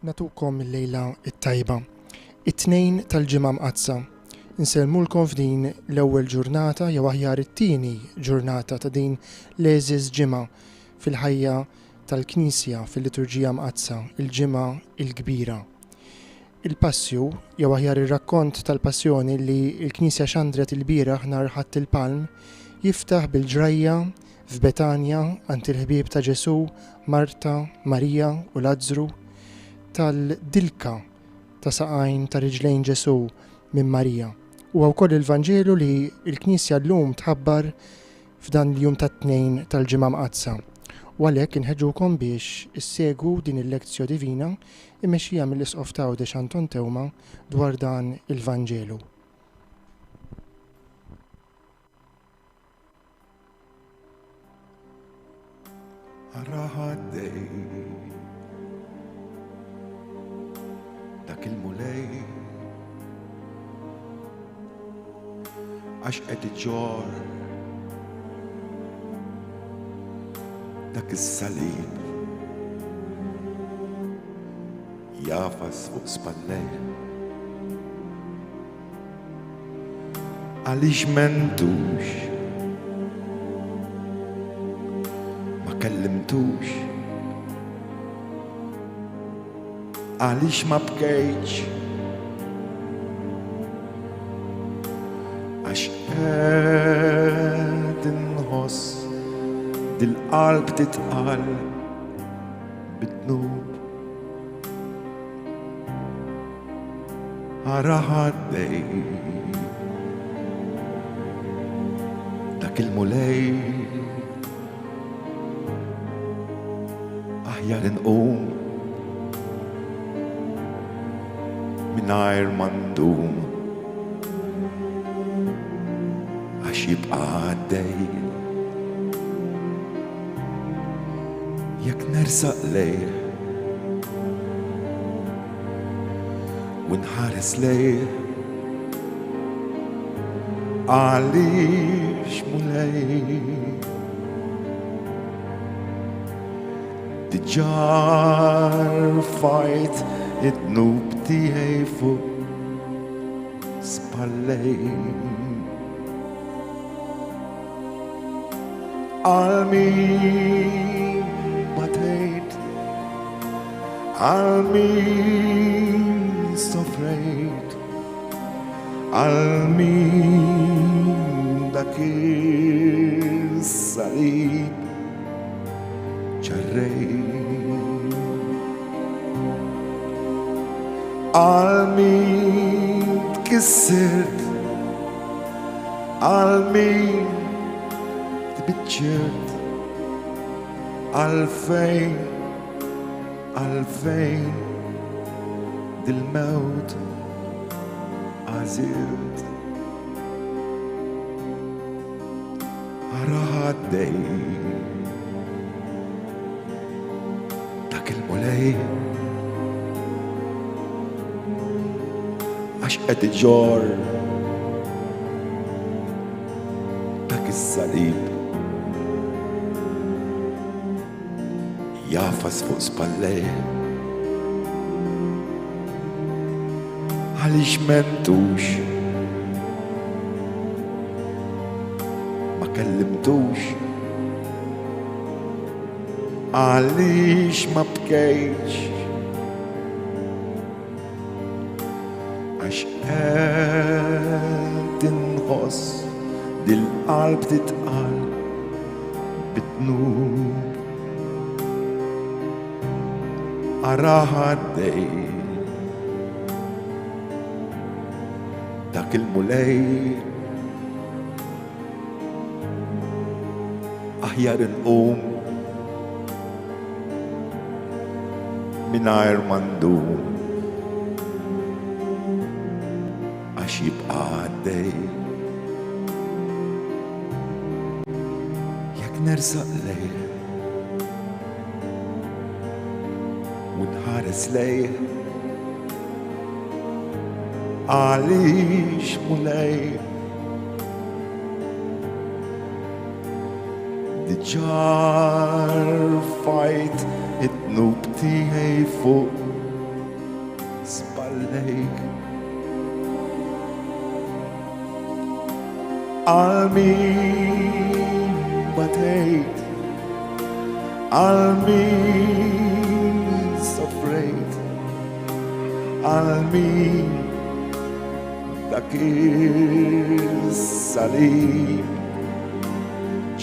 Nagħtukom il-lejla t-tajba. It-Tnejn tal-Ġimgħa Mqaddsa. Insellmulkom f'din l-ewwel ġurnata jew aħjar it-tieni ġurnata ta' din l-għeżież ġimgħa fil-ħajja tal-Knisja fil-Liturġija Mqaddsa, il-Ġimgħa l-Kbira. Il-Passju, jew aħjar ir-rakkont tal-Passjoni li l-Knisja xandret ilbieraħ nhar Ħadd il-Palm, jiftaħ bil-ġrajja f'Betanja għand il-ħbieb ta' Ġesù, Marta, Marija u Lazzru, tal-dilka ta' saqajn ta' riġlejn Ġesù minn Marija. Huwa wkoll il-Vanġelu li l-Knisja llum tħabbar f'dan il-jum tat-Tnejn tal-Ġimgħa Mqaddsa. U għalhekk inħeġġukom biex issegwu din il-Lectio Divina immexxija mill-Isqof t'Għawdex Anton Teuma dwar dan il-Vanġelu. Ara ħaddej dak il-Mulej għax qed iġorr dak is-salib jafas fuq spallejh. Għaliex m'għentux? Ma kellimtux? Għaliex ma bkejtx? Għax qed inħoss dil-qalb titqal bid-dnub. Ara ħaddej dak il-Mulej aħjar inqum mingħajr ma ndum għax jibqa' għaddej. Jekk nersaq lejh u nħares lejh għaliex Mulej diġà rfajt id-dnub tiegħi fuq spallej. Għal min batejt, għal min sofrejt, għal min dak is-salib ġarrejt. Għal min tkissirt, għal min tbiċċirt, għalfejn, għalfejn dil-mewt għażilt. Ara għaddej dak il-Mulej għax qed iġorr dak is-salib jafas fuq spallejh għaliex m'għentux ma kellimtux għaliex ma bkejtx Għax qed inħoss dil-qalb titqal bid-dnub. Ara ħaddej dak il-Mulej aħjar inqum mingħajr ma ndum għax jibqa' għaddej. Jekk nersaq lejh u nħares lejh għaliex Mulej Diġà rfajt id-dnub tiegħi fuq. lejk. Għal min batejt, għal min soffrejt, għal min dak is-salib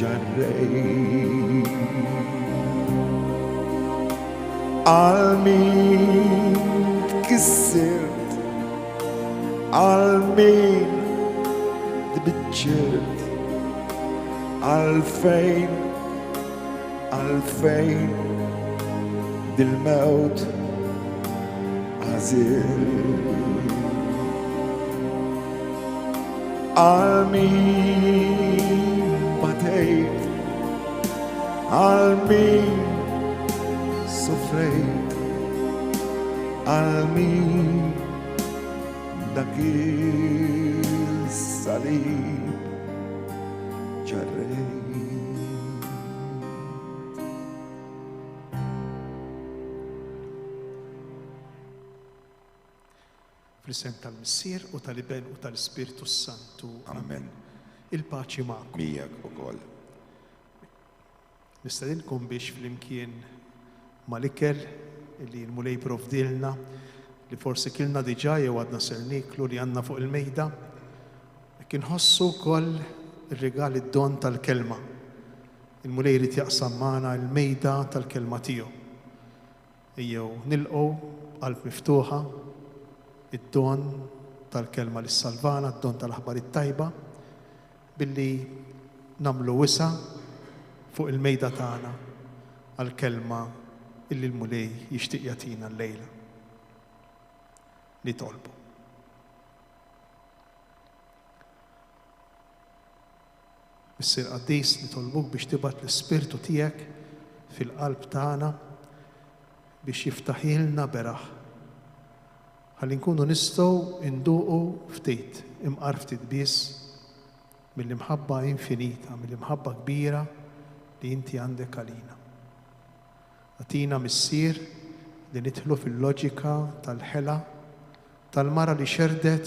ġarrejt. Għal min tkissirt, għal min tbiċċirt, għalfejn, għalfejn dil-mewt għażilt. Għal min batejt, għal min sofrejt, għal min dak il-salib ġarrejt. Fl-isem tal-Missier u tal-Iben u tal-Ispirtu s-Santu. Amen. Il-paċi magħkom. Miegħek ukoll. Nistedinkom biex flimkien mal-ikel li l-Mulej provdilna, li forsi kilna diġà jew għadna ser nieklu li għandna fuq il-mejda, hekk inħossu wkoll ir-rigal id-don tal-kelma. Il-Mulej irid jaqsam magħna l-mejda tal-kelma tiegħu. Ejjew nilqgħu b'qalb miftuħa id-don tal-Kelma li ssalvana, d-don tal-Aħbar it-Tajba, billi nagħmlu wisa' fuq il-mejda tagħna għall-Kelma illi l-Mulej jixtieq jagħtina llejla. Nitolbu. Missier Qaddis, nitolbuk biex tibgħat l-Ispirtu tiegħek fil-qalb tagħna biex jiftaħilna beraħ. Ħalli nkunu nistgħu nduqu ftit, imqar ftit biss, mill-imħabba infinita, mill-imħabba kbira li inti għandek għalina. Agħtina, Missier, li nidħlu fil-loġika tal-ħela tal-mara li xerrdet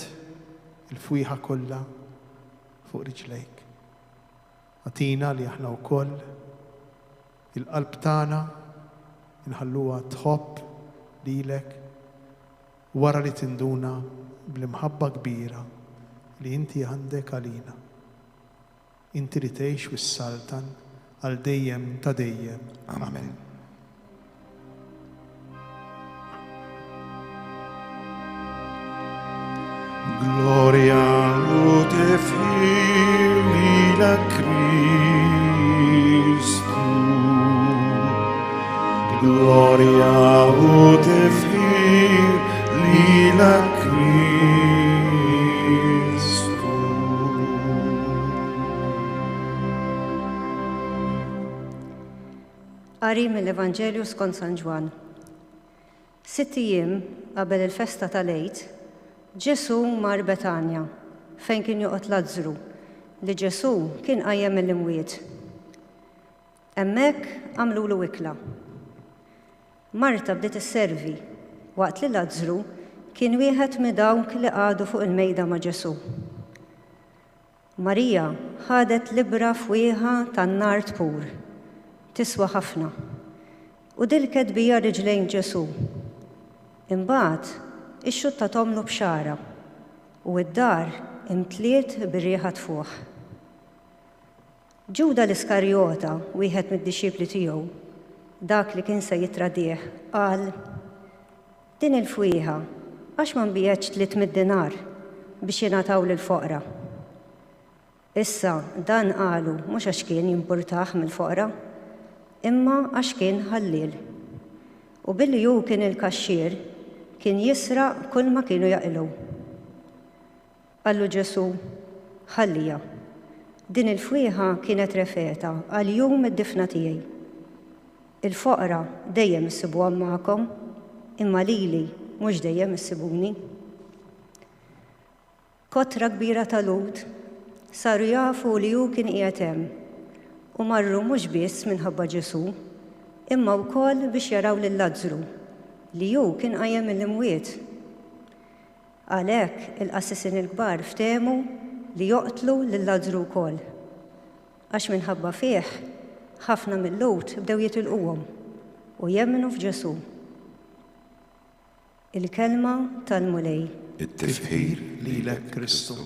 il-fwieħa kollha fuq riġlejk. Agħtina li aħna wkoll il-qalb tagħna nħalluha tħobb lilek wara li tinduna bl-imħabba kbira li inti għandek għalina. Inti li tgħix u ssaltan għal dejjem ta' dejjem. Amen. Gloria u tifħir lilek Kristu. Gloria u tifħir lilek Kristu. Qari mill-Evanġelju skont San Ġwann. Sitt ijiem qabel il-festa tal-Għid, Ġesù mar Betanja, fejn kien joqgħod Lazzru, li Ġesù kien qajjem mill-imwiet. Hemmhekk għamlulu ikla. Marta bdiet isservi, waqt li Lazzru kien wieħed minn dawk li qagħdu fuq il-mejda ma' Ġesù. Marija ħadet libbra fwieħa tan-nard pur, tiswa ħafna, u dilket biha riġlejn Ġesù. Imbagħad ixxuttathomlu b'xagħarha, u d-dar imtliet bir-riħa tfuħ. Ġuda l-Iskarjota, wieħed mid-dixxipli tiegħu, dak li kien se jittradih, qal, Din il-fwieħa għax ma nbiegħetx 300 dinar biex jingħataw lill-foqra? Issa dan qalu mhux għax kien jimpurtah mill-foqra, imma għax kien ħalliel. U billi hu kien il-kaxxier, kien jisraq kulma kienu jaqilgħu. Qallu Ġesù, Ħalliha. Din il-fwieħa kienet refeta għal jum id-difna tiegħi. Il-foqra dejjem issibuhom magħkom, imma lili mhux dejjem issibuni. Kotra kbira ta' Lhud saru jafu li hu kien qiegħed hemm, u marru mhux biss minħabba Ġesù, imma wkoll biex jaraw lil Lazzru, li hu kien qajjem mill-imwiet. Għalhekk il-qassisin il-kbar ftehmu li joqtlu lil Lazzru wkoll, għax minħabba fih ħafna mil-Lhud bdew jitilquhom u jemmnu f'Ġesù. Il-Kelma tal-Mulej. It-tifħir lilek Kristu.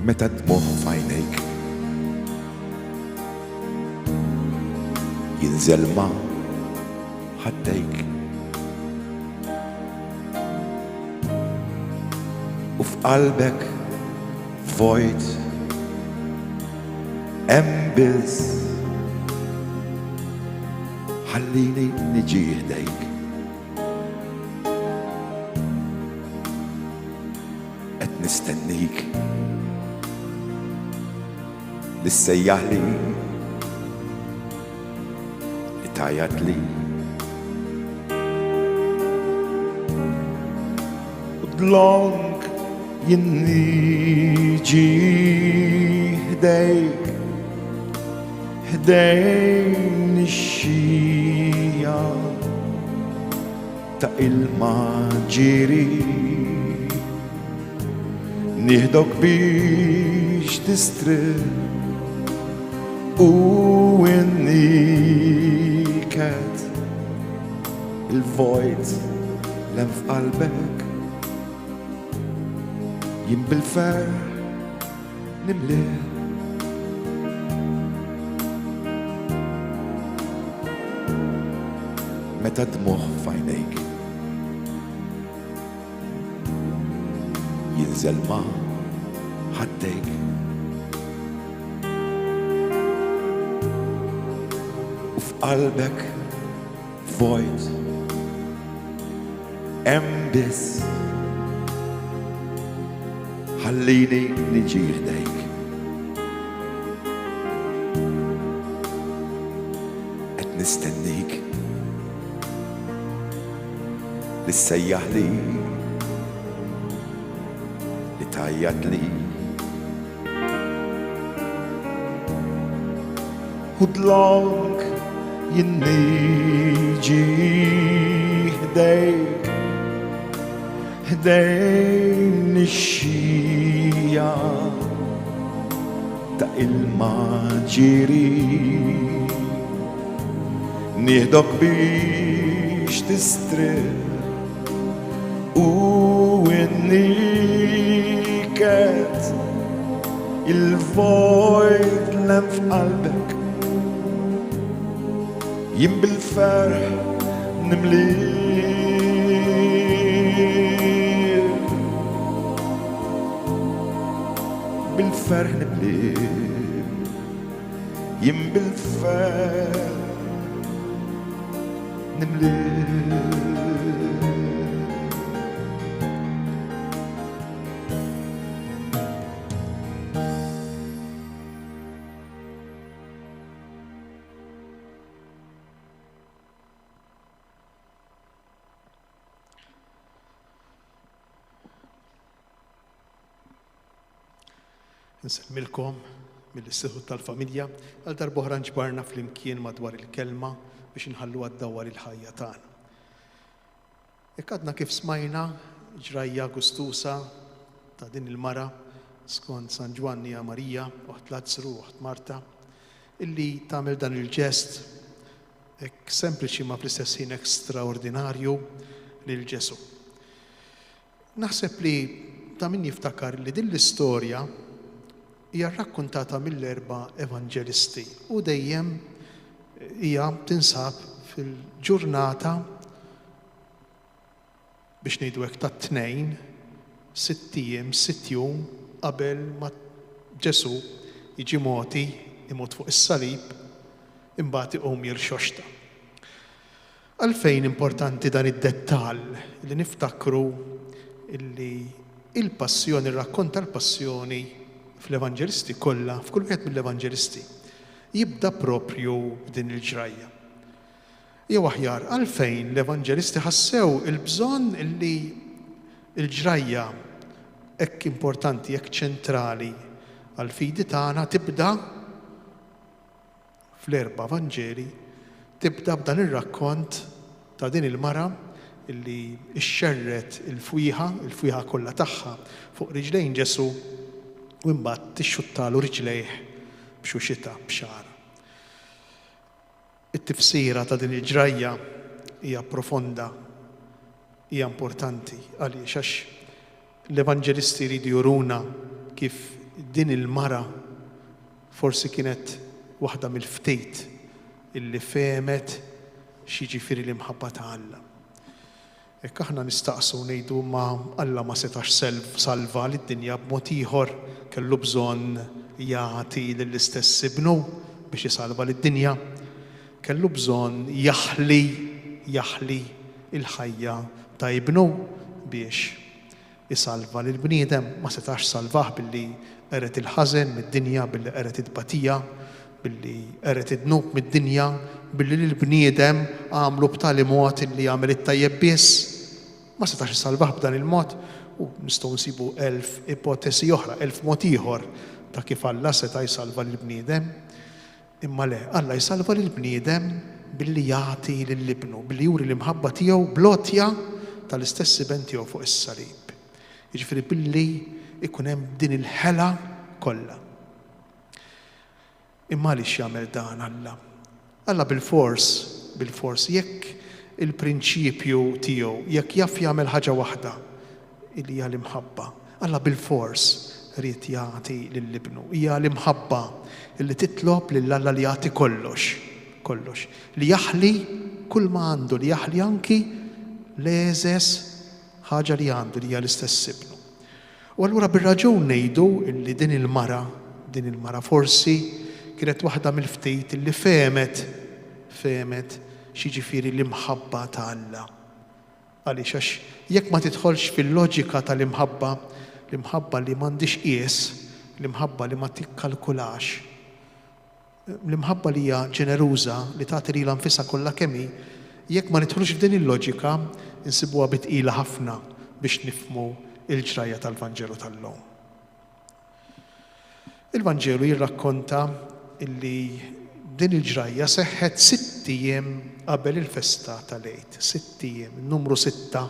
Meta d-dmugħ f'għajnejk jinżel ma' ħaddejk. U f'qalbek vojt hemm biss ħallini niġi ħdejk. Qed nistennik li ssejjaħli li tgħajjatli. U dlonk jien niġi ħdejk, ħdejn ix-xija ta' ilma ġieri. Nieħdok biex tistrieħ u n-niket il-vojt l-hemm f'qalbek jien bil-ferħ nimlih. Meta d-dmugħ f'għajnejk Jinżel ma' ħaddejk. U f'qalbek vojt hemm biss ħallini niġi ħdejk. Qed nistennik. Li ssejjaħli, li tgħajjatli. U dlonk jien niġi ħdejk, ħdejn ix-xija ta' ilma ġieri. Nieħdok biex tistrieħ u n-niket il-vojt l-hemm f'qalbek jien bil-ferħ nimlih. Bil-ferħ nimlih. Jien bil-ferħ nimlih. Insellmilkom mill-Istitut tal-Familja għal darb'oħra nġbarna flimkien madwar il-kelma biex inħalluha ddawwar il-ħajja tagħna. Hekk għadna kif smajna ġrajja gustusa ta' din il-mara skont San Ġwann hija Marija, oħt Lazzru, oħt Marta, illi tagħmel dan il-ġest hekk sempliċi ma fl-istess ħin hekk straordinarju lil Ġesù. Naħseb li ta' min jiftakar li din l-istorja hija rrakkuntata mill-erba' evanġelisti u dejjem hija tinsab fil-ġurnata biex ngħidu hekk tat-Tnejn, sitt ijiem, sitt jum qabel ma Ġesù jiġi mogħti imut fuq is-salib imbagħad iqum jirxoxta. Għalfejn importanti dan id-dettall li niftakru li l-passjoni, ir-rakkont tal-passjoni fl-Evanġelisti kollha, f'kull wieħed mill-Evanġelisti, jibda proprju b'din il-ġrajja. Jew aħjar, għalfejn l-evanġelisti ħassew il-bżonn li l-ġrajja hekk importanti, hekk ċentrali għall-fidi tagħna tibda fl-erba' Vanġeli, tibda b'dan ir-rakkont ta' din il-mara li xxerred il-fwieħa, il-fwieħa kollha tagħha fuq riġlejn Ġesù u imbagħad tixxuttalu riġlejh b'xuxitha, b'xagħarha. It-tifsira ta' din il-ġrajja hija profonda, hija importanti. Għaliex? Għax l-Evanġelisti jridu juruna kif din il-mara forsi kienet waħda mill-ftit illi fehmet x'jiġifieri l-imħabba ta' Alla. Hekk aħna nistaqsu u ngħidu imma Alla ma setax salva lid-dinja b'mod ieħor, kellu bżonn jagħti lill-istess Ibnu biex isalva lid-dinja? Kellu bżonn jaħli, jaħli l-ħajja ta' Ibnu biex isalva lill-bniedem? Ma setax salvah billi qered il-ħażen mid-dinja, billi qered it-tbatija, billi qered id-dnub mid-dinja, billi lill-bniedem għamlu b'tali mod li jagħmel it-tajjeb biss? Ma setax isalvah b'dan il-mod? U nistgħu nsibu elf ipotesi oħra, elf mod ieħor ta' kif Alla seta' jsalva lill-bniedem. Imma le, Alla jsalva lill-bniedem billi jagħti lil Ibnu, billi juri l-imħabba tiegħu bl-għotja tal-istess Iben tiegħu fuq is-salib. Jiġifieri billi jkun hemm din il-ħela kollha. Imma għaliex jagħmel dan Alla? Alla bilfors, bilfors, jekk il-prinċipju tiegħu, jekk jaf jagħmel ħaġa waħda, li hija l-imħabba. Alla bilfors ried jagħti lil Ibnu. Hija l-imħabba li titlob lil Alla li jagħti kollox, kollox, li jaħli kull ma għandu, li jaħli anki l-egħżeż ħaġa li għandu li hija l-istess Ibnu. U allura bir-raġun ngħidu li din il-mara, din il-mara forsi kienet waħda mill-ftit li fehmet, fehmet x'jiġifieri l-imħabba ta' Alla. Għaliex? Għax jekk ma tidħolx fil-loġika tal-imħabba, l-imħabba li m'għandhiex qies, l-imħabba li ma tikkalkulax, l-imħabba li hija ġeneruża, li tagħti lilha nfisha kollha kemm hi, jekk ma nidħlux f'din il-loġika, insibuha bi tqila ħafna biex nifhmu l-ġrajja tal-Vanġelu tal-lum. Il-Vanġelu jirrakkonta li din il-ġrajja seħħet sitt ijiem qabel il-festa tal-Għid. Sitt ijiem, in-numru sitta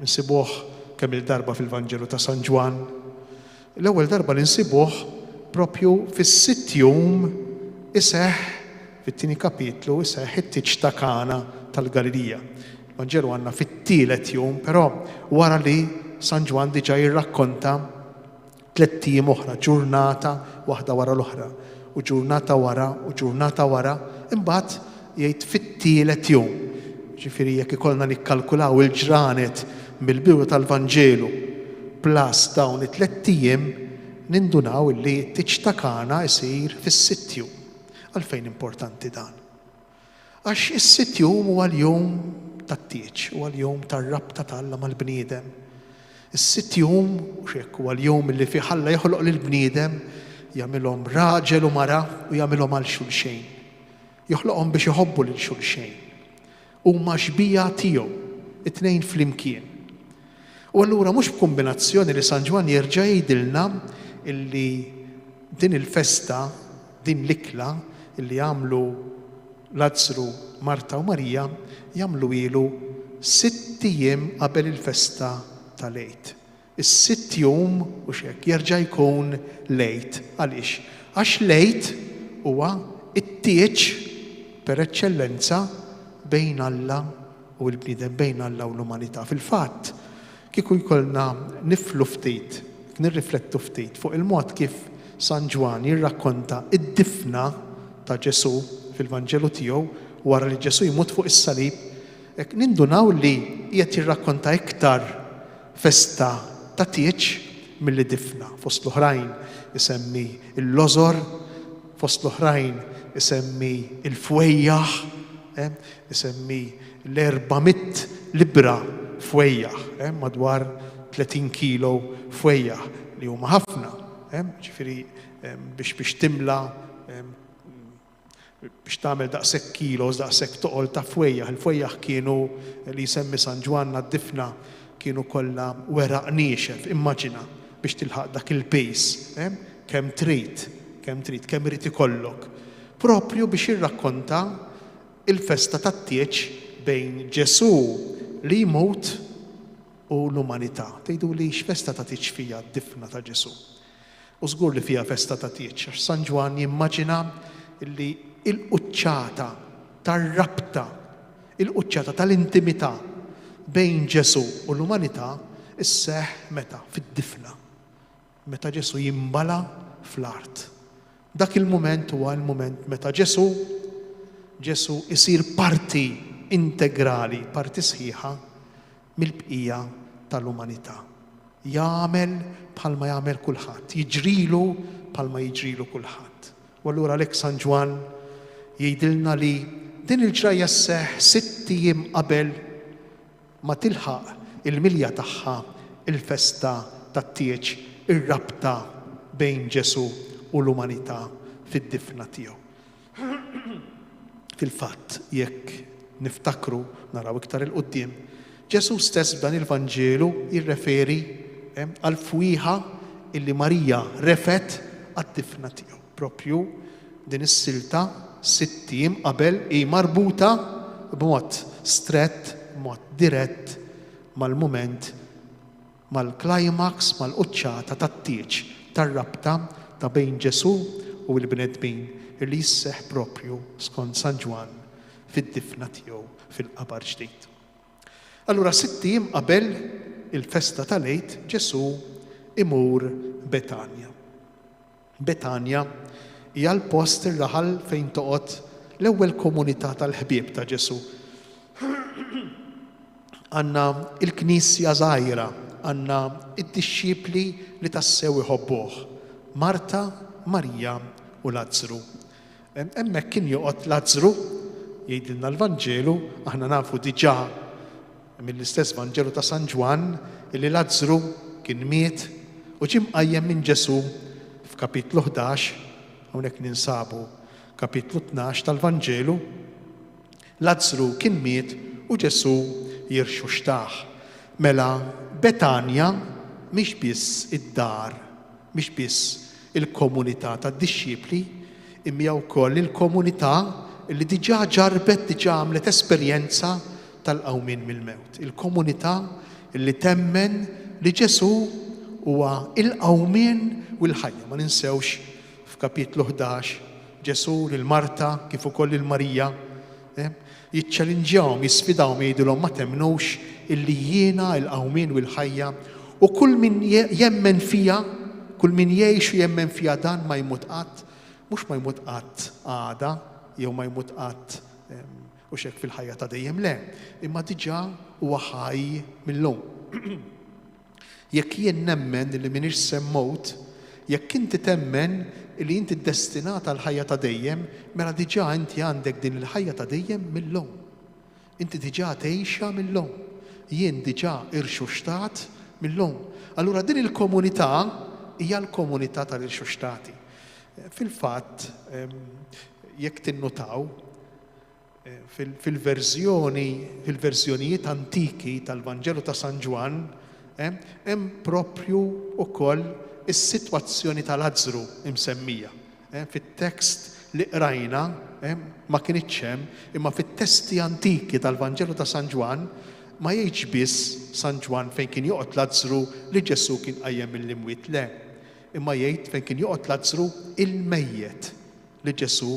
nsibuh kemm-il darba fil-Vanġelu ta' San Ġwann. L-ewwel darba li nsibuh propju fis-sitt jum iseħħ fit-tieni kapitlu iseħħ it-tieġ ta' Kana tal-Galilija. Il-Vanġelu għandna fit-tielet jum, però wara li San Ġwann diġà jirrakkonta tlett ijiem oħra, ġurnata waħda wara l-oħra, u ġurnata wara, u ġurnata wara, imbagħad jgħid fit-tielet jum. Ġifieri jekk ikollna nikkalkulaw il-ġranet mill-bidu tal-Vanġelu plus dawn it-tlett ijiem, nindunaw illi t-tieġ ta' Kana jsir fis-sitt jum. Għalfejn importanti dan? Għax is-sitt jum huwa l-jum tat-tieġ, huwa l-jum tar-rabta ta' Alla mal-bniedem. Is-sitt jum, hux hekk, huwa l-jum li fih Alla joħloq lill-bniedem, jagħmilhom raġel u mara u jagħmilhom għal xulxejn. Joħloqhom biex iħobbu lil xulxejn. Huma xbieha tiegħu, it-tnejn flimkien. U allura mhux b'kumbinazzjoni li San Ġwann jerġa' jgħidilna illi din il-festa, din l-ikla illi għamlu Lazzru, Marta u Marija, jagħmluhielu sitt ijiem qabel il-festa tal-Għid. Is-sitt jum, hux hekk, jerġa' jkun l-Għid. Għaliex? Għax l-Għid huwa t-tieġ per eċċellenza bejn Alla u l-bniedem, bejn Alla u l-umanità. Fil-fatt, kieku jkollna niflu ftit, nirriflettu ftit fuq il-mod kif San Ġwann jirrakkonta d-difna ta' Ġesù fil-Vanġelu tiegħu wara li Ġesù jmut fuq is-salib, hekk nindunaw li qiegħed jirrakkonta iktar festa ta' tieġ milli difna. Fost l-oħrajn isemmi l-lożor, fost l-oħrajn isemmi l-fwejjaħ, isemmi l-400 libbra fwejjaħ, madwar 30 kilo fwejjaħ, li huma ħafna, ġifieri biex timla. Biex tagħmel daqshekk kilos, daqshekk toqol ta' fwejjaħ. Il-fwejjaħ kienu, li jsemmi San Ġwann għad-difna, kienu kollha weraq niexef. Immaġina biex tilħaq dak il-piż, eh? Kemm trid, kemm trid, kemm irid ikollok. Proprju biex jirrakkonta il-festa tat-tieġ bejn Ġesù li jmut u l-umanità. Tgħiduli x'festa ta' tieġ fiha d-difna ta' Ġesù? U żgur li fiha festa ta' tieġ, għax San Ġwann jimmaġina li l-quċċata tar-rabta, il-quċċata tal-intimità bejn Ġesù u l-umanità sseħħ meta? Fid-difna. Meta Ġesù jinbala' fl-art. Dak il-mument huwa l-mument meta Ġesù, Ġesù isir parti integrali, parti sħiħa mill-bqija tal-umanità. Jagħmel bħalma jagħmel kulħadd, jiġrilu bħalma jiġrilu kulħadd. U allura għalhekk San Ġwann jgħidilna li din il-ġrajja sseħħ sitt ijiem qabel ma tilħaq il-milja tagħha il-festa tat-tieġ, ir-rabta bejn Ġesù u l-umanità fid-difna tiegħu. Fil-fatt, jekk niftakru, naraw iktar 'il quddiem, Ġesù stess f'dan il-Vanġelu jirreferi għall-fwieħa illi Marija refgħet għad-difna tiegħu. Proprju din is-silta sitt ijiem qabel hi marbuta b'mod strett, b'mod dirett mal-mument mal-climax, mal-quċċata tat-tieġ, tar-rabta ta' bejn Ġesù u l-bnedmin li jisseħħ proprju skont San Ġwann fid-difna tiegħu fil-qabar ġdid. Allura sitt ijiem qabel il-festa tal-Għid Ġesù imur Betanja. Betanja hija l-post ir-raħal fejn toqgħod l-ewwel komunità tal-ħbieb ta' Ġesù. Għandna l-knisja żgħira, għandna d-dixxipli li tassew iħobbuh, Marta, Marija u Lazzru. Hemmhekk kien joqgħod Lazzru, jgħidilna l-Vanġelu, aħna nafu diġà mill-istess Vanġelu ta' San Ġwann illi Lazzru kien miet u ġie mqajjem minn Ġesù f'kapitlu 11, hawnhekk ninsabu kapitlu 12 tal-Vanġelu, Lazzru kien miet u Ġesù jirxuxtah. Mela Betanja mhix biss id-dar, mhix biss il-komunità tad-dixxipli, imma hija wkoll il-komunità li diġà ġarrbet, diġà għamlet esperjenza tal-qawmien mill-mewt. Il-komunità li temmen li Ġesù huwa l-qawmien u l-ħajja. Ma ninsewx f'kapitlu 11 Ġesù lil Marta kif ukoll lil Marija eh, jiċċelinġjahom, jisfidahom jgħidilhom ma temmnux illi jiena l-qawmien u l-ħajja u kull min jemmen fija, kull min jgħix u jemmen fija dan ma jmut qatt, mhux ma jmut qatt għada jew ma jmut qatt u xek fil-ħajja ta' dejjem le, imma diġà huwa ħaj mill-lum. Jekk jien nemmen li m'iniex se mmut, jekk inti temmen li inti ddestinat għall-ħajja ta' dejjem, mela diġà inti għandek din il-ħajja ta' dejjem mil-lum. Inti diġà tgħixha mil-lum. Jien diġà irxuxtat mil-lum. Allura din il-komunità hija l-komunità tal-irxuxtati. Fil-fatt, jekk tinnutaw, Fil-verżjoni, fil-verżjonijiet antiki tal-Vanġelu ta' San Ġwann, hemm proprju wkoll is-sitwazzjoni ta' Lazzru msemmija. Fit-tekst li qrajna ma kinitx hemm, imma fit-testi antiki tal-Vanġelu ta' San Ġwann ma jgħidx biss San Ġwann fejn kien joqgħod Lazzru li Ġesù kien qajjem mill-imwiet, le, imma jgħid fejn kien joqgħod Lazzru il-mejjet. li Ġesù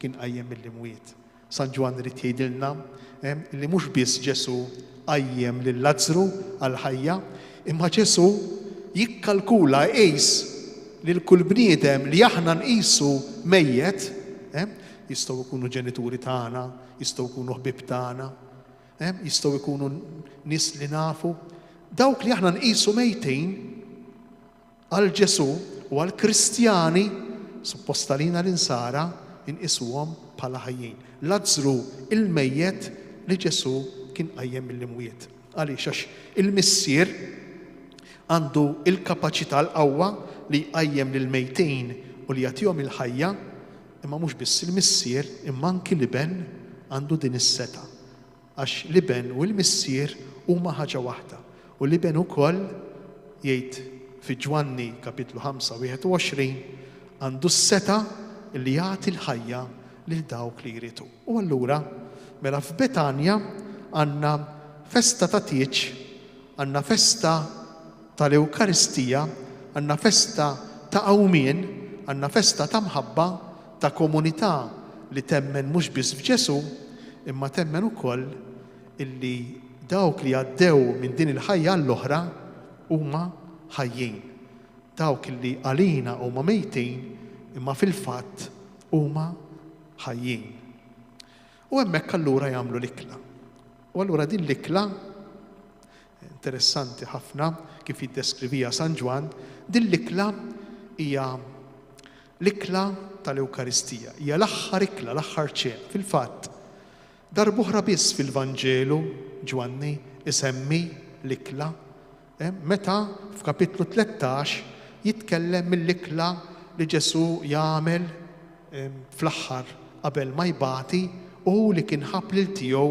kien qajjem mill-imwiet. San Ġwann irid jgħidilna li mhux biss Ġesù qajjem lil Lazzru għall-ħajja, imma Ġesù jikkalkula, iqis lil kull bniedem li aħna nqisu mejjet, jistgħu jkunu ġenituri tagħna, jistgħu jkunu ħbieb tagħna, jistgħu jkunu nies li nafu, dawk li aħna nqisu mejtin, Għal Ġesù u għall-Kristjani, suppost għalina l-Insara, inqisuhom bħala ħajjin. Lazzru il-mejjet li Ġesù kien qajjem mill-imwiet. Għaliex? Għax il-Missier għandu l-kapaċità, l-qawwa li jqajjem lill-mejtin u li jagħtihom il-ħajja. Imma mhux biss il-Missier, imma anki l-Iben għandu din is-setgħa. Għax l-Iben u l-Missier huma ħaġa waħda. U l-Iben ukoll, jgħid fi Ġwanni kapitlu 5, 21, għandu s-setgħa li jagħti l-ħajja lil dawk li jrid hu. U allura, mela f'Betanja għandna festa ta' tieġ, għandna festa tal-Ewkaristija, għandna festa ta' qawmien, għandna festa ta' mħabba, ta' komunità li temmen mhux biss f'Ġesù, imma temmen ukoll illi dawk li għaddew minn din il-ħajja għall-oħra huma ħajjin. Dawk li għalina huma mejtin imma fil-fatt huma ħajjin. U hemmhekk allura jagħmlu l-ikla. U allura din l-ikla, interessanti ħafna kif jiddeskrivija San Ġwann, din l-ikla hija l-ikla tal-Ewkaristija, hija l-aħħar ikla, l-aħħar ċena. Fil-fatt, darb'oħra biss fil-Vanġelu Ġwanni isemmi l-ikla, meta f'kapitlu 13 jitkellem mill-ikla li Ġesù jagħmel fl-aħħar qabel ma jbati u li kien ħabb lil tiegħu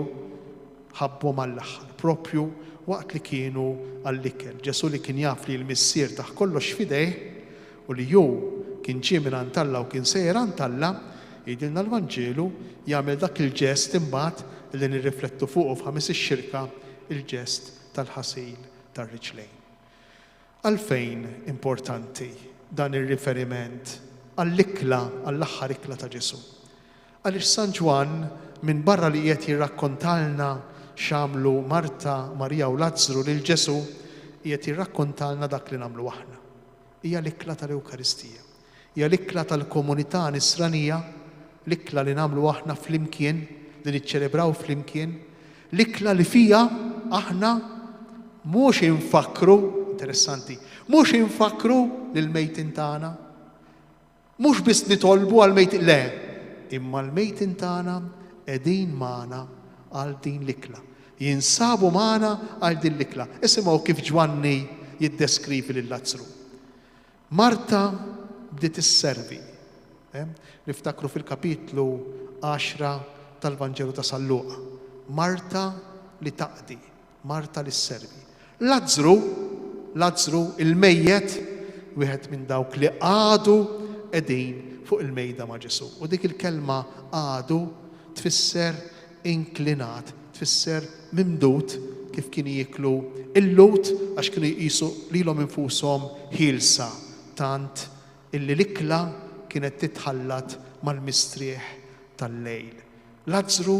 ħabbhom għall-aħħar, proprju waqt li kienu għall-ikel. Ġesù li kien jaf li l-Missier tah kollox f'idejh u li hu kien ġie mingħand Alla u kien sejjer għand Alla, jgħidilna l-Vanġelu, jagħmel dak il-ġest imbagħad li nirriflettu fuqu f'Ħamis ix-Xirka, il-ġest tal-ħasil tar-riġlejn. Għalfejn importanti dan ir-riferiment għall-ikla, għall-aħħar ikla ta' Ġesù? Għaliex San Ġwann, minbarra li qiegħed jirrakkontalna x'għamlu Marta, Marija u Lazzru lil Ġesù, qiegħed jirrakkontalna dak li nagħmlu aħna. Hija l-ikla tal-Ewkaristija. Hija l-ikla tal-komunità Nisranija, l-ikla li nagħmlu aħna flimkien, li niċċelebraw flimkien, l-ikla li fiha aħna mhux infakkru, interessanti, mhux infakkru lill-mejtin tagħna, mhux biss nitolbu għall-mejtin, le, imma l-mejtin tagħna qegħdin magħna għal din l-ikla. Jinsabu magħna għal din l-ikla. Isimgħu kif Ġwanni jiddeskrivi lil Lazzru. Marta bdiet isservi. Niftakru fil-kapitlu għaxra tal-Vanġelu ta' San Luqa. Marta li taqdi, Marta li sservi. Lazzru, Lazzru il-mejjet, wieħed minn dawk li qagħdu qegħdin fuq il-mejda ma' Ġesù. U dik il-kelma qagħdu tfisser inklinat, tfisser mimdud kif kienu jieklu l-Lhud għax kienu jqisu lilhom infushom ħielsa tant illi l-ikla kienet titħallat mal-mistrieħ tal-lejl. Lazzru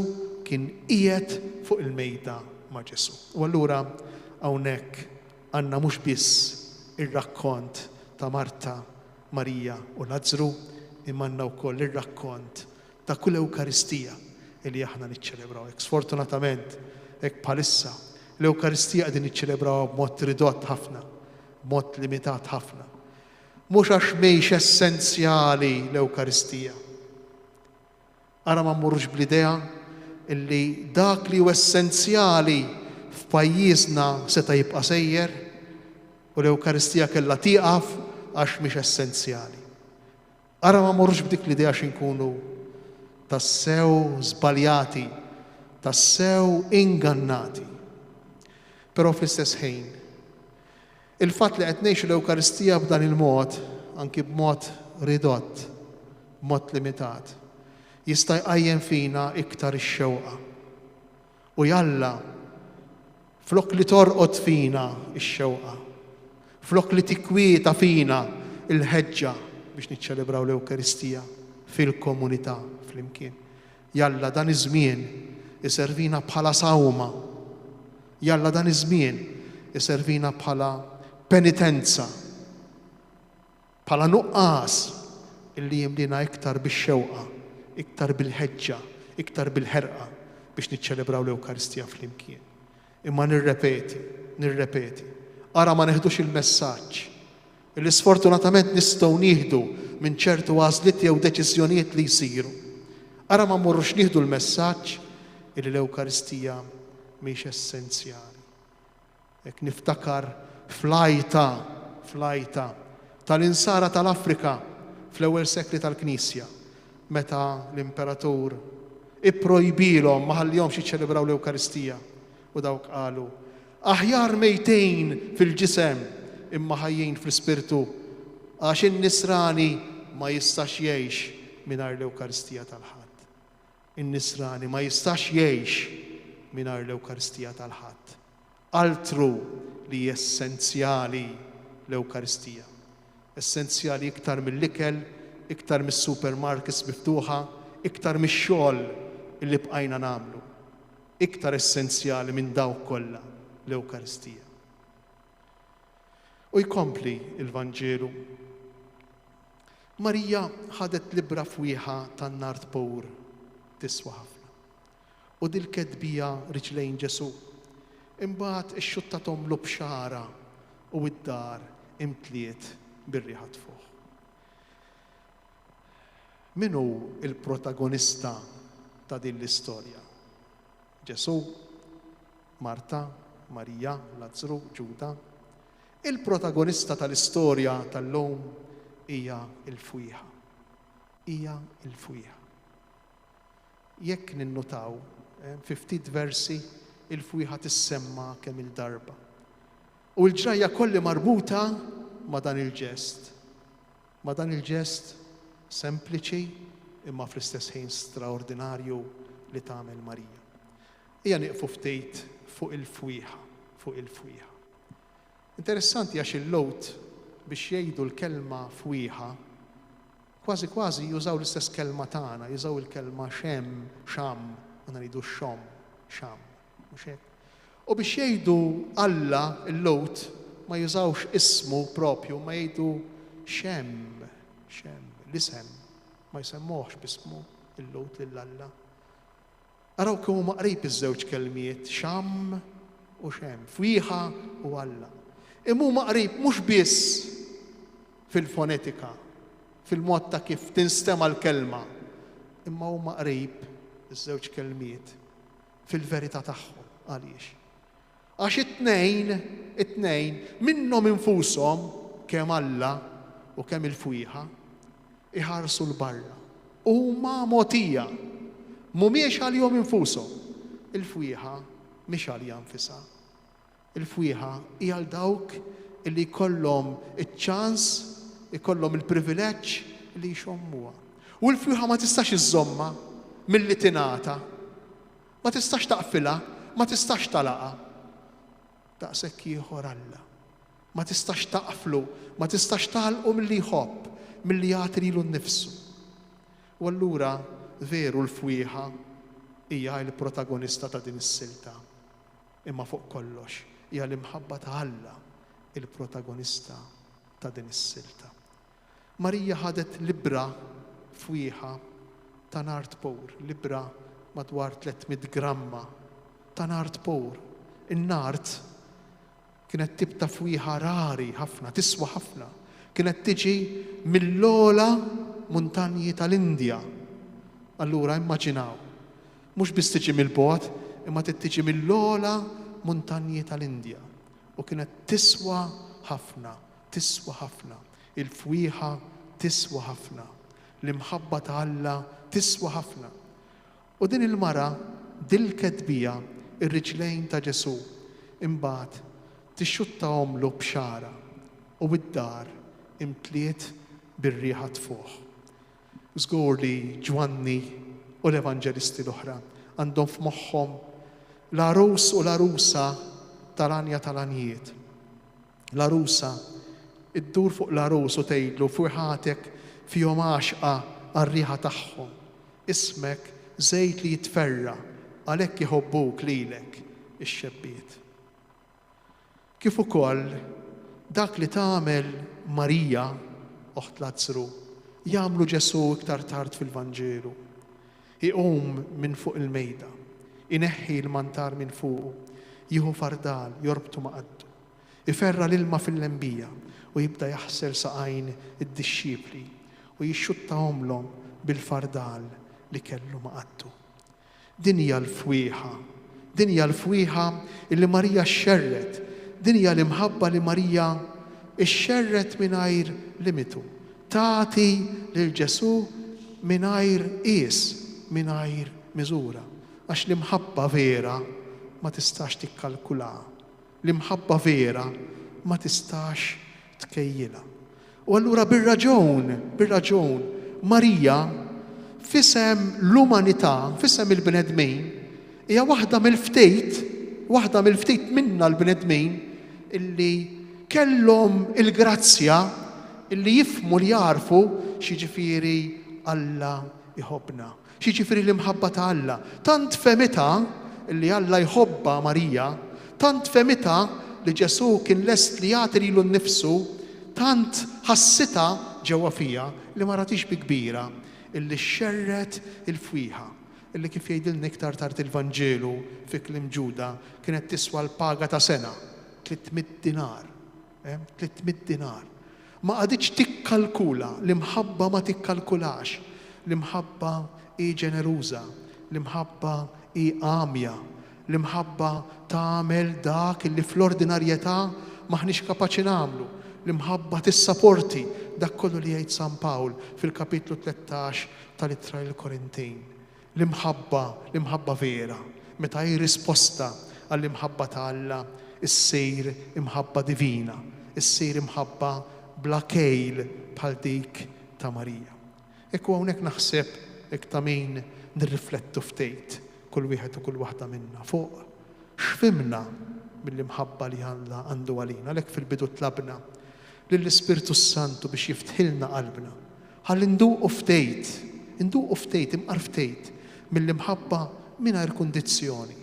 kien qiegħed fuq il-mejda ma' Ġesù. U allura hawnhekk għandna mhux biss ir-rakkont ta' Marta, Marija u Lazzru, imma għandna wkoll ir-rakkont ta' kull Ewkaristija li aħna niċċelebraw. Hekk sfortunatament, hekk bħalissa, l-Ewkaristija qegħdin niċċelebrawha b'mod ridott ħafna, b'mod limitat ħafna. Mhux għax mhix essenzjali l-Ewkaristija. Ara ma mmorrux bl-idea illi dak li hu essenzjali f'pajjiżna seta' jibqa' sejjer u l-Ewkaristija kellha tieqaf għax mhix essenzjali. Ara ma mmorrux b'dik l-idea għax inkunu tassew żbaljati, tassew ingannati. Però fl-istess ħin, il-fatt li qed ngħixu l-Ewkaristija b'dan il-mod, anki b'mod ridott, b'mod limitat, jista' jqajjem fina iktar ix-xewqa. U jalla, flok li torqod fina x-xewqa, flok li tikkwieta fina l-ħeġġa biex niċċelebraw l-Ewkaristija fil-komunità flimkien. Jalla dan iż-żmien iservina bħala sawma. Jalla dan iż-żmien iservina bħala penitenza. Bħala nuqqas illi jimliena iktar bix-xewqa, iktar bil-ħeġġa, iktar bil-ħerqa biex niċċelebraw l-Ewkaristija flimkien. Imma nirrepeti, nirrepeti, ara ma neħdux il-messaġġ illi sfortunatament nistgħu nieħdu minn ċertu għażliet jew deċiżjonijiet li jsiru. Ara ma mmorrux nieħdu l-messaġġ illi l-Ewkaristija mhix essenzjali. Hekk niftakar fl-għajta, fl-għajta, tal-Insara tal-Afrika fl-ewwel sekli tal-Knisja. meta l-imperatur ipprojbielhom ma ħallihomx jiċċelebraw l-Ewkaristija u dawk qalu, Aħjar mejtin fil-ġisem imma ħajjin fl-ispirtu għax in-nisrani ma jistax jgħix mingħajr l-Ewkaristija tal-Ħadd. In-nisrani ma jistax jgħix mingħajr l-Ewkaristija tal-Ħadd. Altru li hi essenzjali l-Ewkaristija. Essenzjali iktar mill-ikel, iktar mis-supermarkets miftuħa, iktar mix-xogħol li bqajna nagħmlu. Iktar essenzjali minn dawk kollha l-Ewkaristija. U jkompli l-Vanġelu. Marija ħadet libra fwieħa tan-nard pur tiswa ħafna. U dilket biha riġlejn Ġesù. Imbagħad ixxuttathomlu b'xagħarha u d-dar imtliet bir-riħa tfuħ. Min hu l-protagonista ta' din l-istorja? Ġesù? Marta? Marija? Lazzru? Ġuda? Il-protagonista tal-istorja tal-lum hija l-fwieħa. Hija l-fwieħa. Jekk ninnutaw, fi ftit versi il-fwieħa tissemma kemm-il darba. U l-ġrajja kolli marbuta ma' dan il-ġest. Ma' dan il-ġest sempliċi imma fl-istess ħin straordinarju li tagħmel Marija. Ejja nieqfu ftit fuq il-fwieħa, fuq il-fwieħa. Interessanti għax il-Lhud biex jgħidu l-kelma fwieħa Kważi kważi jużaw l-istess kelma tagħna, jużaw il-kelma xem, xam, aħna ngħidu xom, xam, mhux hekk? U biex jgħidu Alla, il-Lhud, ma jużawx ismu propju, ma jgħidu Xem, Xem, l-isem, ma jsemmuhx b'ismu il-Lhud lil Alla. Araw kemm huma qrib iż-żewġ kelmiet, Xam u Xem, fwieħa u Alla. Imma huma qrib mhux biss fil-fonetika, fil-mod ta' kif tinstema' l-kelma, imma huma qrib iż-żewġ kelmiet fil-verità tagħhom. Għaliex? Għax it-tnejn, it-tnejn, minnhom infushom, kemm Alla u kemm il-fwieħa, iħarsu 'l barra. Huma mogħtija. Mhumiex għalihom infushom. Il-fwieħa mhix għaliha nfisha. Il-fwieħa hi għal dawk li jkollhom iċ-ċans, ikollhom il-privileġġ li jxommuha. U l-fwieħa ma tistax iżżommha milli tingħata. Ma tistax taqfilha, ma tistax tagħlaqha. Daqshekk ieħor Alla. Ma tistax taqflu, ma tistax tagħlqu milli jħobb, milli jagħti lilu nnifsu. U allura veru l-fwieħa hija l-protagonista ta' din is-silta. Imma fuq kollox hija l-imħabba ta' Alla l-protagonista ta' din is-silta. Marija ħadet libbra fwieħa ta' nard pur, libbra madwar 300 gramma ta' nard pur. In-nard kienet tip ta' fwieħa rari ħafna, tiswa ħafna. Kienet tiġi mill-ogħla muntanji tal-Indja. Allura immaġinaw, mhux biss tiġi mill-bogħod, imma trid tiġi mill-ogħla muntanji tal-Indja. U kienet tiswa ħafna. Tiswa ħafna. Il-fwieħa tiswa ħafna. L-imħabba ta' Alla tiswa ħafna. U din il-mara dilket biha r-riġlejn ta' Ġesù, imbagħad tixxuttahomlu b'xagħarha, u d-dar imtliet bir-riħa tfuħ. Żgur li Ġwanni u l-evanġelisti l-oħra għandhom f'moħħhom l-għarus u l-għarusa tal-Għanja tal-Għanjiet. L-għarusa ddur fuq l-għarus u tgħidlu, Fwieħatek fihom għaxqa għar-riħa tagħhom. Ismek żejt li jitferra', għalhekk iħobbuk lilek ix-xebbiet. Kif ukoll dak li tagħmel Marija, oħt Lazzru, jagħmlu Ġesù iktar tard fil-Vanġelu. Iqum minn fuq il-mejda, ineħħi l-mantar minn fuqu, jieħu fardal, jorbtu ma' qaddu. Iferra' l-ilma fil-lembija u jibda jaħsel saqajn id-dixxipli u jixxuttahomlhom bil-fardal li kellu ma' qaddu. Din hija l-fwieħa. Din hija l-fwieħa li Marija xxerred. Din hija l-imħabba li Marija xxerred mingħajr limitu. Tagħti lil Ġesù. mingħajr qies, mingħajr miżura. Għax l-imħabba vera ma tistax tikkalkulaha. L-imħabba vera ma tistax tkejjilha. U allura bir-raġun, bir-raġun, Marija, f'isem l-umanità, f'isem il-bnedmin, hija waħda mill-ftit, waħda mill-ftit minna l-bnedmin illi kellhom il-grazzja illi jifhmu li jagħrfu x'jiġifieri Alla jħobbna. X'jiġifieri l-imħabba ta' Alla? Tant fehmitha li Alla jħobbha Marija, tant fehmitha li Ġesù kien lest li jagħti lilu nnifsu, tant ħassitha ġewwa fiha li ma rathiex bi kbira illi xxerred il-fwieħa, illi kif jgħidilna iktar tard il-Vanġelu fi kliem Ġuda kienet tiswa l-paga ta' sena, 300 dinar. 300 dinar. Ma qagħditx tikkalkula, l-imħabba ma tikkalkulax. L-imħabba hi ġeneruża, l-imħabba hi għamja, l-imħabba tagħmel dak li fl-ordinarjetà m'aħniex kapaċi nagħmlu. L-imħabba tissaporti dak kollu li jgħid San Pawl fil-kapitlu 13 tal-Ittra lill-Korintin. L-imħabba, l-imħabba vera, meta hi risposta għall-imħabba ta' Alla, issir imħabba divina, issir imħabba bla kejl bħal dik ta' Marija. Hekk u hawnhekk naħseb hekk ta' min nirriflettu ftit, kull wieħed u kull waħda minna, fuq x'fhimna mill-imħabba li Alla għandu għalina. Għalhekk fil-bidu tlabna lill-Ispirtu s-Santu biex jiftħilna qalbna Ħalli nduqu ftejt, induqu ftejt, imqar ftejt, mill-imħabba mingħajr kundizzjoni,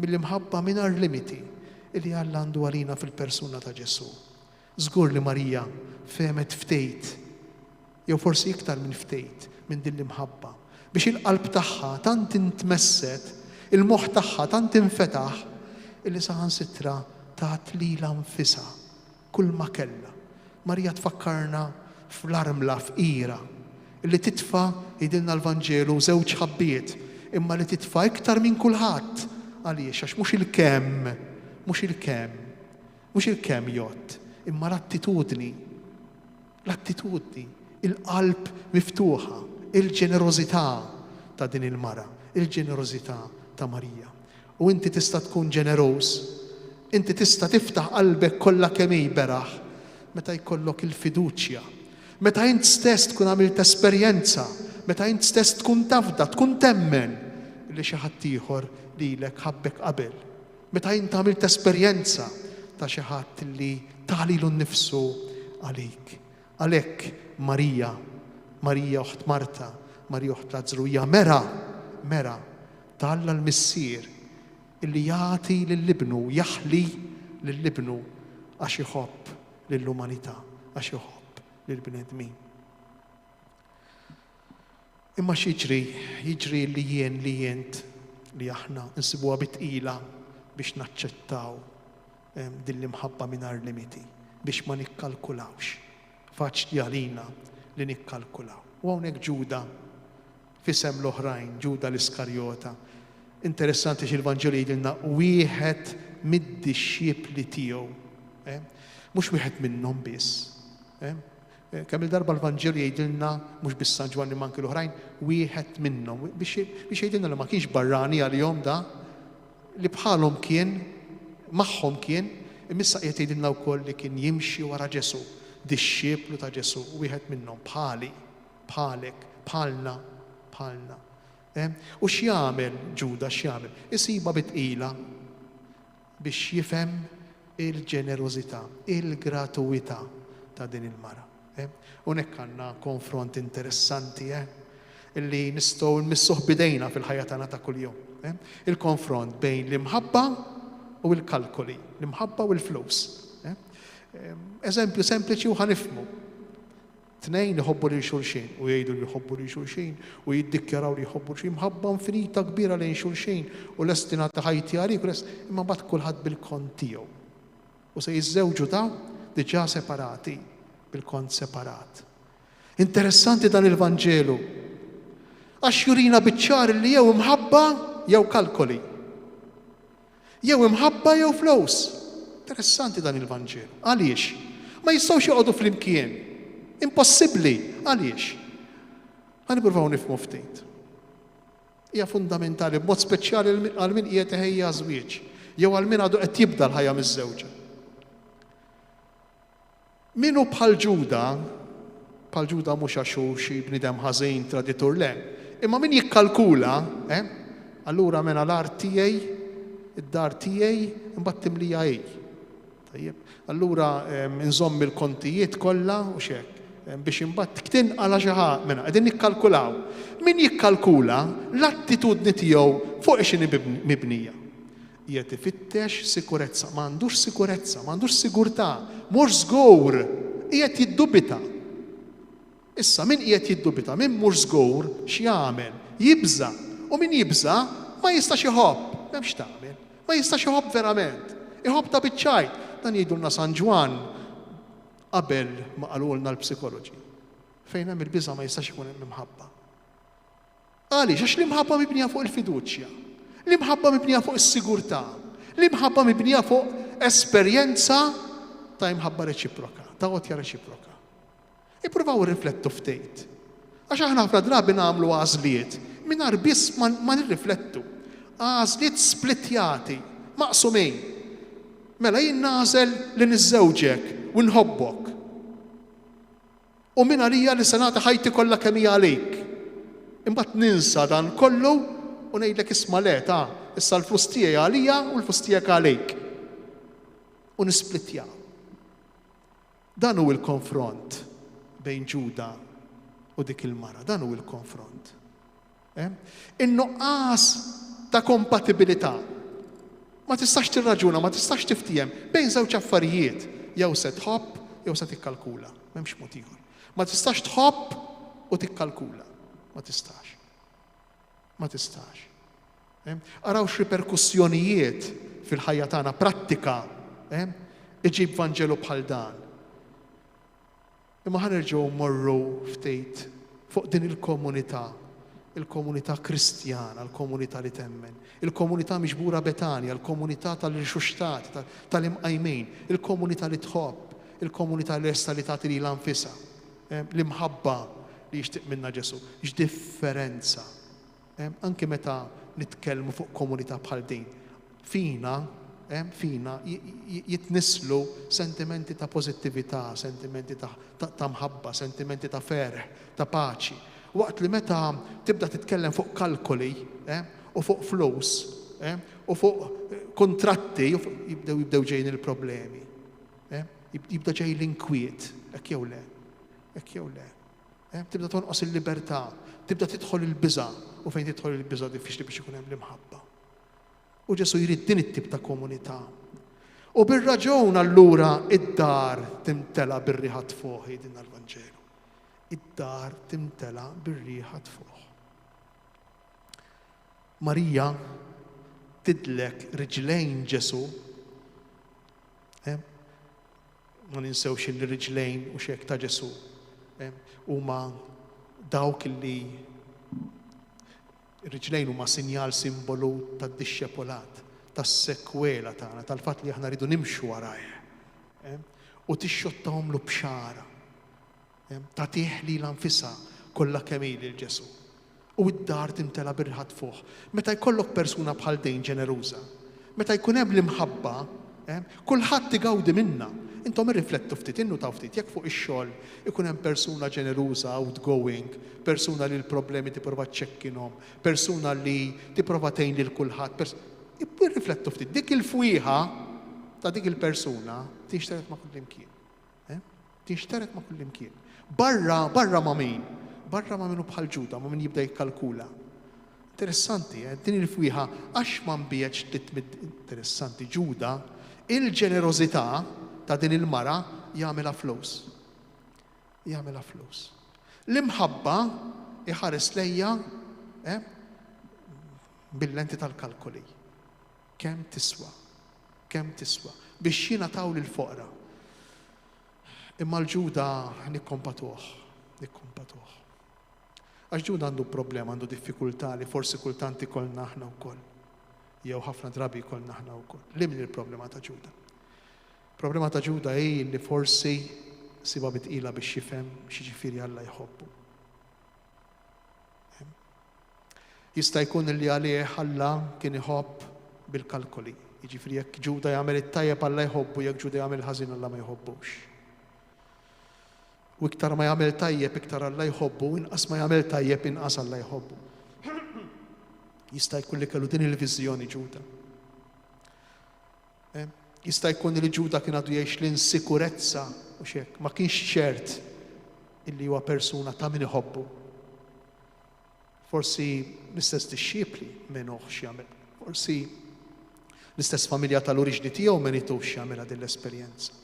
mill-imħabba mingħajr limiti li Alla għandu għalina fil-persuna ta' Ġesù. Żgur li Marija fehmet ftejt, jew forsi iktar minn ftejt, minn din l-imħabba, biex il-qalb tagħha tant intmesset, il-moħħ tagħha tant infetaħ, illi saħansitra tat lilha nfisha kulma kellha. Marija tfakkarna fl-armla fqira li titfa', jgħidilna l-Vanġelu, żewġ ħabbiet, imma li titfa' iktar minn kulħadd. Għaliex? Għax mhux il-kemm, mhux il-kemm, mhux il-kemm jgħodd, imma l-attitudni. L-attitudni, il-qalb miftuħa, il-ġenerożità ta' din il-mara, il-ġenerożità ta' Marija. U inti tista' tkun ġeneruż, inti tista' tiftaħ qalbek kollha kemm hi beraħ meta jkollok il-fiduċja, meta int stess tkun għamilt esperjenza, meta int stess tkun tafda, tkun temmen li xi ħadd ieħor lilek ħabbek qabel. Meta int għamilt esperjenza ta' xi ħadd li ta lilu nnifsu għalik. Għalhekk Marija, Marija oħt Marta, Marija oħt Lazzru hija mera, mera ta' Alla l-Missier illi jagħti lil Ibnu, jaħli lil Ibnu għax iħobb lill-umanità, għax iħobb lill-bnedmin. Imma x'jiġri? Jiġri li jien, li int, li aħna nsibuha bi tqila biex naċċettaw din l-imħabba mingħajr limiti, biex ma nikkalkulawx. Faċli għalina li nikkalkulaw. U hawnhekk Ġuda, f'isem l-oħrajn, Ġuda l-Iskarjota, interessanti x'il-Vanġelu jgħidilna wieħed mid-dixxipli tiegħu. Mhux wieħed minnhom biss. Kemm-il darba l-Vanġelu jgħidilna, mhux biss San Ġwann imma anki l-oħrajn, wieħed minnhom, biex jgħidilna li ma kienx barrani għalihom da, li bħalhom kien, magħhom kien, imma issa qiegħed jgħidilna wkoll li kien jimxi wara Ġesù, dixxiplu ta' Ġesù, wieħed minnhom, bħali, bħalek, bħalna, bħalna. U x'jagħmel Ġuda, x'jagħmel? Isibha bi tqila. biex jifhem il-ġenerożità, il-gratuwità ta' din il-mara. Hawnhekk għandna konfront interessanti, eh, illi nistgħu nmissuh b'idejna fil-ħajja tagħna ta' kuljum. Eh? Il-konfront bejn l-imħabba u l-kalkoli, l-imħabba u l-flus. Eh? Eżempju sempliċi u ħanifmu. Tnejn iħobbu lil xulxin u jgħidu li jħobbu lil xulxin u jiddikjaraw li jħobbu xi mħabba infinita kbira lejn xulxin u lest li nagħti ħajti għalik u lest imma mbagħad kulħadd bil-kont tiegħu. U se jiżżewġu ta' diġà separati bil-kont separat. Interessanti dan il-Vanġelu. Għax jurina biċ-ċar li jew imħabba jew kalkoli. Jew imħabba jew flus. Interessanti dan il-Vanġelu. Għaliex? Ma jistgħux joqogħdu flimkien. Impossibbli. Għaliex? Ħa nippruvaw nifhmu ftit. Hija fundamentali b'mod speċjali għal min qiegħed iħejji għaż-żwieġ jew għal min għadu qed jibda l-ħajja miżżewġa. Min hu bħal Ġuda, bħal Ġuda mhux għax hu xi bniedem ħażin, traditur, le, imma min jikkalkula, eh, allura mela l-art tiegħi, id-dar tiegħi, imbagħad timlija hi. Tajjeb. Allura inżomm il-kontijiet kollha u x'hekk biex imbagħad tinqala' xi ħaġa. Mela qegħdin nikkalkulaw. Min jikkalkula l-attitudni tiegħu fuq x'inhi mibnija. Qiegħed ifittex sikurezza, ma għandux sikurezza, ma għandux sigurtà, mhux żgur, qiegħed jiddubita. Issa, min qiegħed jiddubita, min mhux żgur x'jagħmel, jibża'. U min jibża' ma jistax iħobb. M'hemmx x'tagħmel. Ma jistax iħobb verament. Iħobb ta' biċ-ċajt. Dan jgħidulna San Ġwann qabel ma qalulna l-psikoloġi. Fejn hemm il-biża' ma jistax ikun hemm imħabba. Għaliex? Għax l-imħabba mibnija fuq il-fiduċja. L-imħabba mibnija fuq is-sigurtà. L-imħabba mibnija fuq esperjenza ta' imħabba reċiproka, ta' għotja reċiproka. Ippruvaw irriflettu ftit. Għax aħna ħafna drabi nagħmlu għażliet mingħajr biss ma nirriflettu. Għażliet splittjati, maqsumin. Mela jien nagħżel li niżżewġek u nħobbok. U min għalija li se nagħti ħajti kollha kemm hija għalik. Imbagħad ninsa dan kollu u ngħidlek isma' le ta' issa l-flus tiegħi għalija u l-flus tiegħek għalik. U nisplittjaw. Dan hu l-konfront bejn Ġuda u dik il-mara, dan hu l-konfront. Eh? In-nuqqas ta' kompatibilità. Ma tistax tirraġuna, ma tistax tiftiehem bejn żewġ affarijiet, jew se tħobb jew se tikkalkula. M'hemmx mod ieħor. Ma tistax tħobb u tikkalkula. Ma tistax. Ma tistax. Araw x'riperkussjonijiet fil-ħajja tagħna prattika iġib Vanġelu bħal dan. Imma ħa nerġgħu mmorru ftit fuq din il-komunità, il-komunità Kristjana, il-komunità li temmen, il-komunità miġbura Betanja, il-komunità tal-irxuxtati, tal-imqajmin, il-komunità li tħobb, il-komunità lesta li tagħti lilha nfisha. L-imħabba li jixtieq minna Ġesù. X'differenza! Anki meta nitkellmu fuq komunità bħal din, fina, fina jitnisslu sentimenti ta' pożittività, sentimenti ta' mħabba, sentimenti ta' ferħ, ta' paċi. Waqt li meta tibda titkellem fuq kalkoli u fuq flus u fuq kuntratti, jibdew jibdew ġejjin il-problemi. Jibda ġej l-inkwiet, hekk jew le? Hekk jew le? Tibda tonqos il-libertà, tibda tidħol il-biża', u fejn tidħol il-biża' diffiċli biex ikun hemm l-imħabba. U Ġesù jrid din it-tip ta' komunità. U bir-raġun allura id-dar timtela bir-riħa tfuħ, jgħidilna l-Vanġelu. Id-dar timtela bir-riħa tfuħ. Marija tidlek riġlejn Ġesù Ma ninsewx illi riġlejn u xek ta' Ġesù huma dawk illi riġlejn huma sinjal simbolu tad-dixxepolat, tas-sekwela tagħna, tal-fatt li aħna rridu nimxu warajh. U tixxottahomlu b'xagħarha. Tagħtih lilha nfisha kollha kemm hi lil Ġesù. U d-dar timtela bir-riħa tfuħ. Meta jkollok persuna bħal din ġeneruża, meta jkun hemm l-imħabba, kulħadd igawdi minnha. Intom irriflettu ftit, innutaw ftit, jekk fuq ix-xogħol ikun hemm persuna ġeneruża, outgoing, persuna li l-problemi tipprova ċċekkinhom, persuna li tipprova tgħin lil kulħadd, irriflettu ftit, dik il-fwieħa ta' dik il-persuna tinxtered ma' kullimkien. Eh? Tinxtered ma' kullimkien. Barra, barra ma' min? Barra ma' min hu bħal Ġuda, ma' min jibda jikkalkula. Interessanti, eh? din il-fwieħa għax ma nbiegħetx 300 interessanti Ġuda, il-ġenerożità ta' din il-mara jagħmilha flus. Jagħmilha flus. L-imħabba iħares lejja eh, bil-lenti tal-kalkoli. Kemm tiswa? Kemm tiswa? Biex jingħataw lill-foqra. Imma l-Ġuda nikkompatuh, nikkompatuh. Għax Ġuda għandu problema, għandu diffikultà li forsi kultant ikollna aħna wkoll. Jew ħafna drabi jkollna aħna wkoll. Li min il-problema ta' Ġuda? Problema ta' Ġuda hi li forsi siba bitqila biex jifhem x'jiġifieri Alla jħobbu. Jista' jkun li għalih Alla kien iħobb bil-kalkoli. Jiġifieri jekk Ġuda jagħmel it-tajjeb Alla jħobbu, jekk Ġuda jagħmel il-ħażin Alla ma jħobbux. U iktar ma jagħmel tajjeb iktar Alla jħobbu, inqas ma jagħmel tajjeb inqas Alla jħobbu. Jista' jkun li kellu din il-viżjoni Ġuda. Eh, jista' jkun li Ġuda kien għadu jgħix l-insikurezza u xek, ma kienx ċert illi huwa persuna ta' min iħobbu. Forsi l-istess dixxipli menuh x'jagħmel. Forsi l-istess familja tal-oriġni tiegħu menitux x'jagħmilha din l-esperjenza.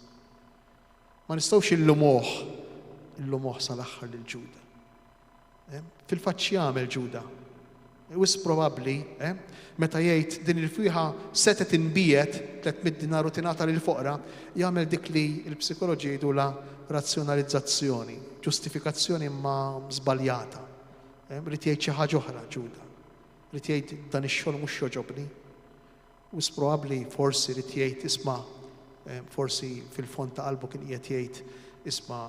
Ma nistgħux illumuh, illumuh sal-aħħar lil Ġuda. Eh, fil-fatt x'jagħmel Ġuda? Wisq probabbli, eh, meta jgħid din il-fwieħa setgħet inbiegħet 300 dinar u tingħata lill-foqra, jagħmel dik li l-psikoloġi jgħidulha razzjonalizzazzjoni, ġustifikazzjoni imma żbaljata. Eh, ried jgħid xi ħaġa oħra Ġuda. Ried jgħid dan ix-xogħol mhux jogħġobni. Wisq probabbli forsi ried jgħid isma' eh, forsi fil-fond ta' qalbu kien qiegħed jgħid isma'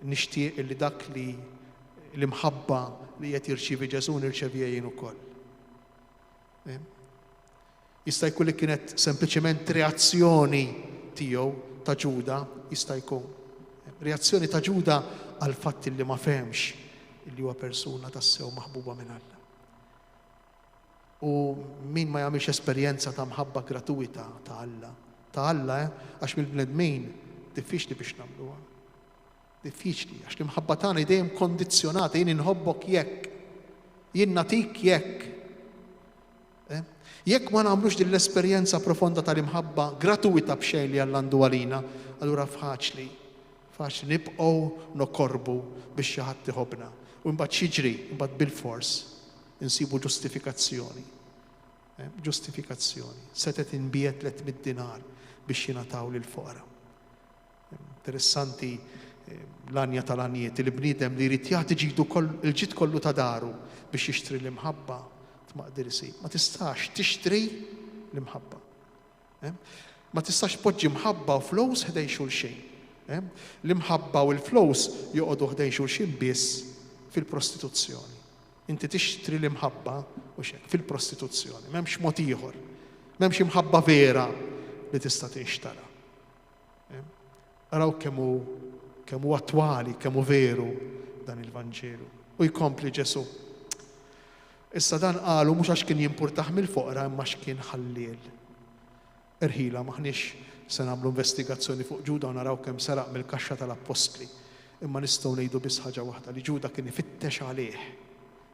nixtieq li dak li l-imħabba li qed jirċievi Ġesù nirċevija jien ukoll. Eh? Jista' jkun li kienet sempliċement reazzjoni tiegħu ta' Ġuda, jista' jkun. Reazzjoni ta' Ġuda għal fatt li ma fehmx li huwa persuna tassew maħbuba minn Alla. U min ma jagħmilx esperjenza ta' mħabba gratuita ta' Alla, ta' Alla, eh? Għax mill-bnedmin diffiċli biex nagħmluha. Diffiċli, għax l-imħabba tagħna hi dejjem kondizzjonata, jien inħobbok jekk, jien nagħtik jekk. Eh? Jekk ma nagħmlux din l-esperjenza profonda tal-imħabba gratuita b'xejn li Alla għandu għalina, allura faċli, faċli nibqgħu nokorbu biex xi ħadd iħobbna. U mbagħad x'jiġri? Imbagħad bilfors insibu ġustifikazzjoni. Eh? Ġustifikazzjoni. Setgħet inbiegħet 300 dinar biex jingħataw lill-foqra. Interessanti eh, l-għanja tal-għanjiet, il-bniedem li jrid jagħti ġidu il-ġid kollu ta' daru biex jixtri l-imħabba tmaqdir isib. Ma tistax tixtri l-imħabba. Eh? Ma tistax tpoġġi mħabba u flus ħdejn xulxin. Eh? L-imħabba u l-flus joqogħdu ħdejn xulxin biss fil-prostituzzjoni. Inti tixtri l-imħabba u xek fil-prostituzzjoni. M'hemmx mod ieħor. M'hemmx imħabba vera li tista' tinxtara. Araw kemm hu kemm hu attwali, kemm hu veru dan il-Vanġelu. U jkompli Ġesù. Issa dan qalu mhux għax kien jimpurtah mill-foqra imma għax kien ħalliel. Erħila m'aħniex se nagħmlu investigazzjoni fuq Ġuda u naraw kemm seraq mill-kaxxa tal-appostli. Imma nistgħu ngħidu biss ħaġa waħda li Ġuda kien ifittex għalih.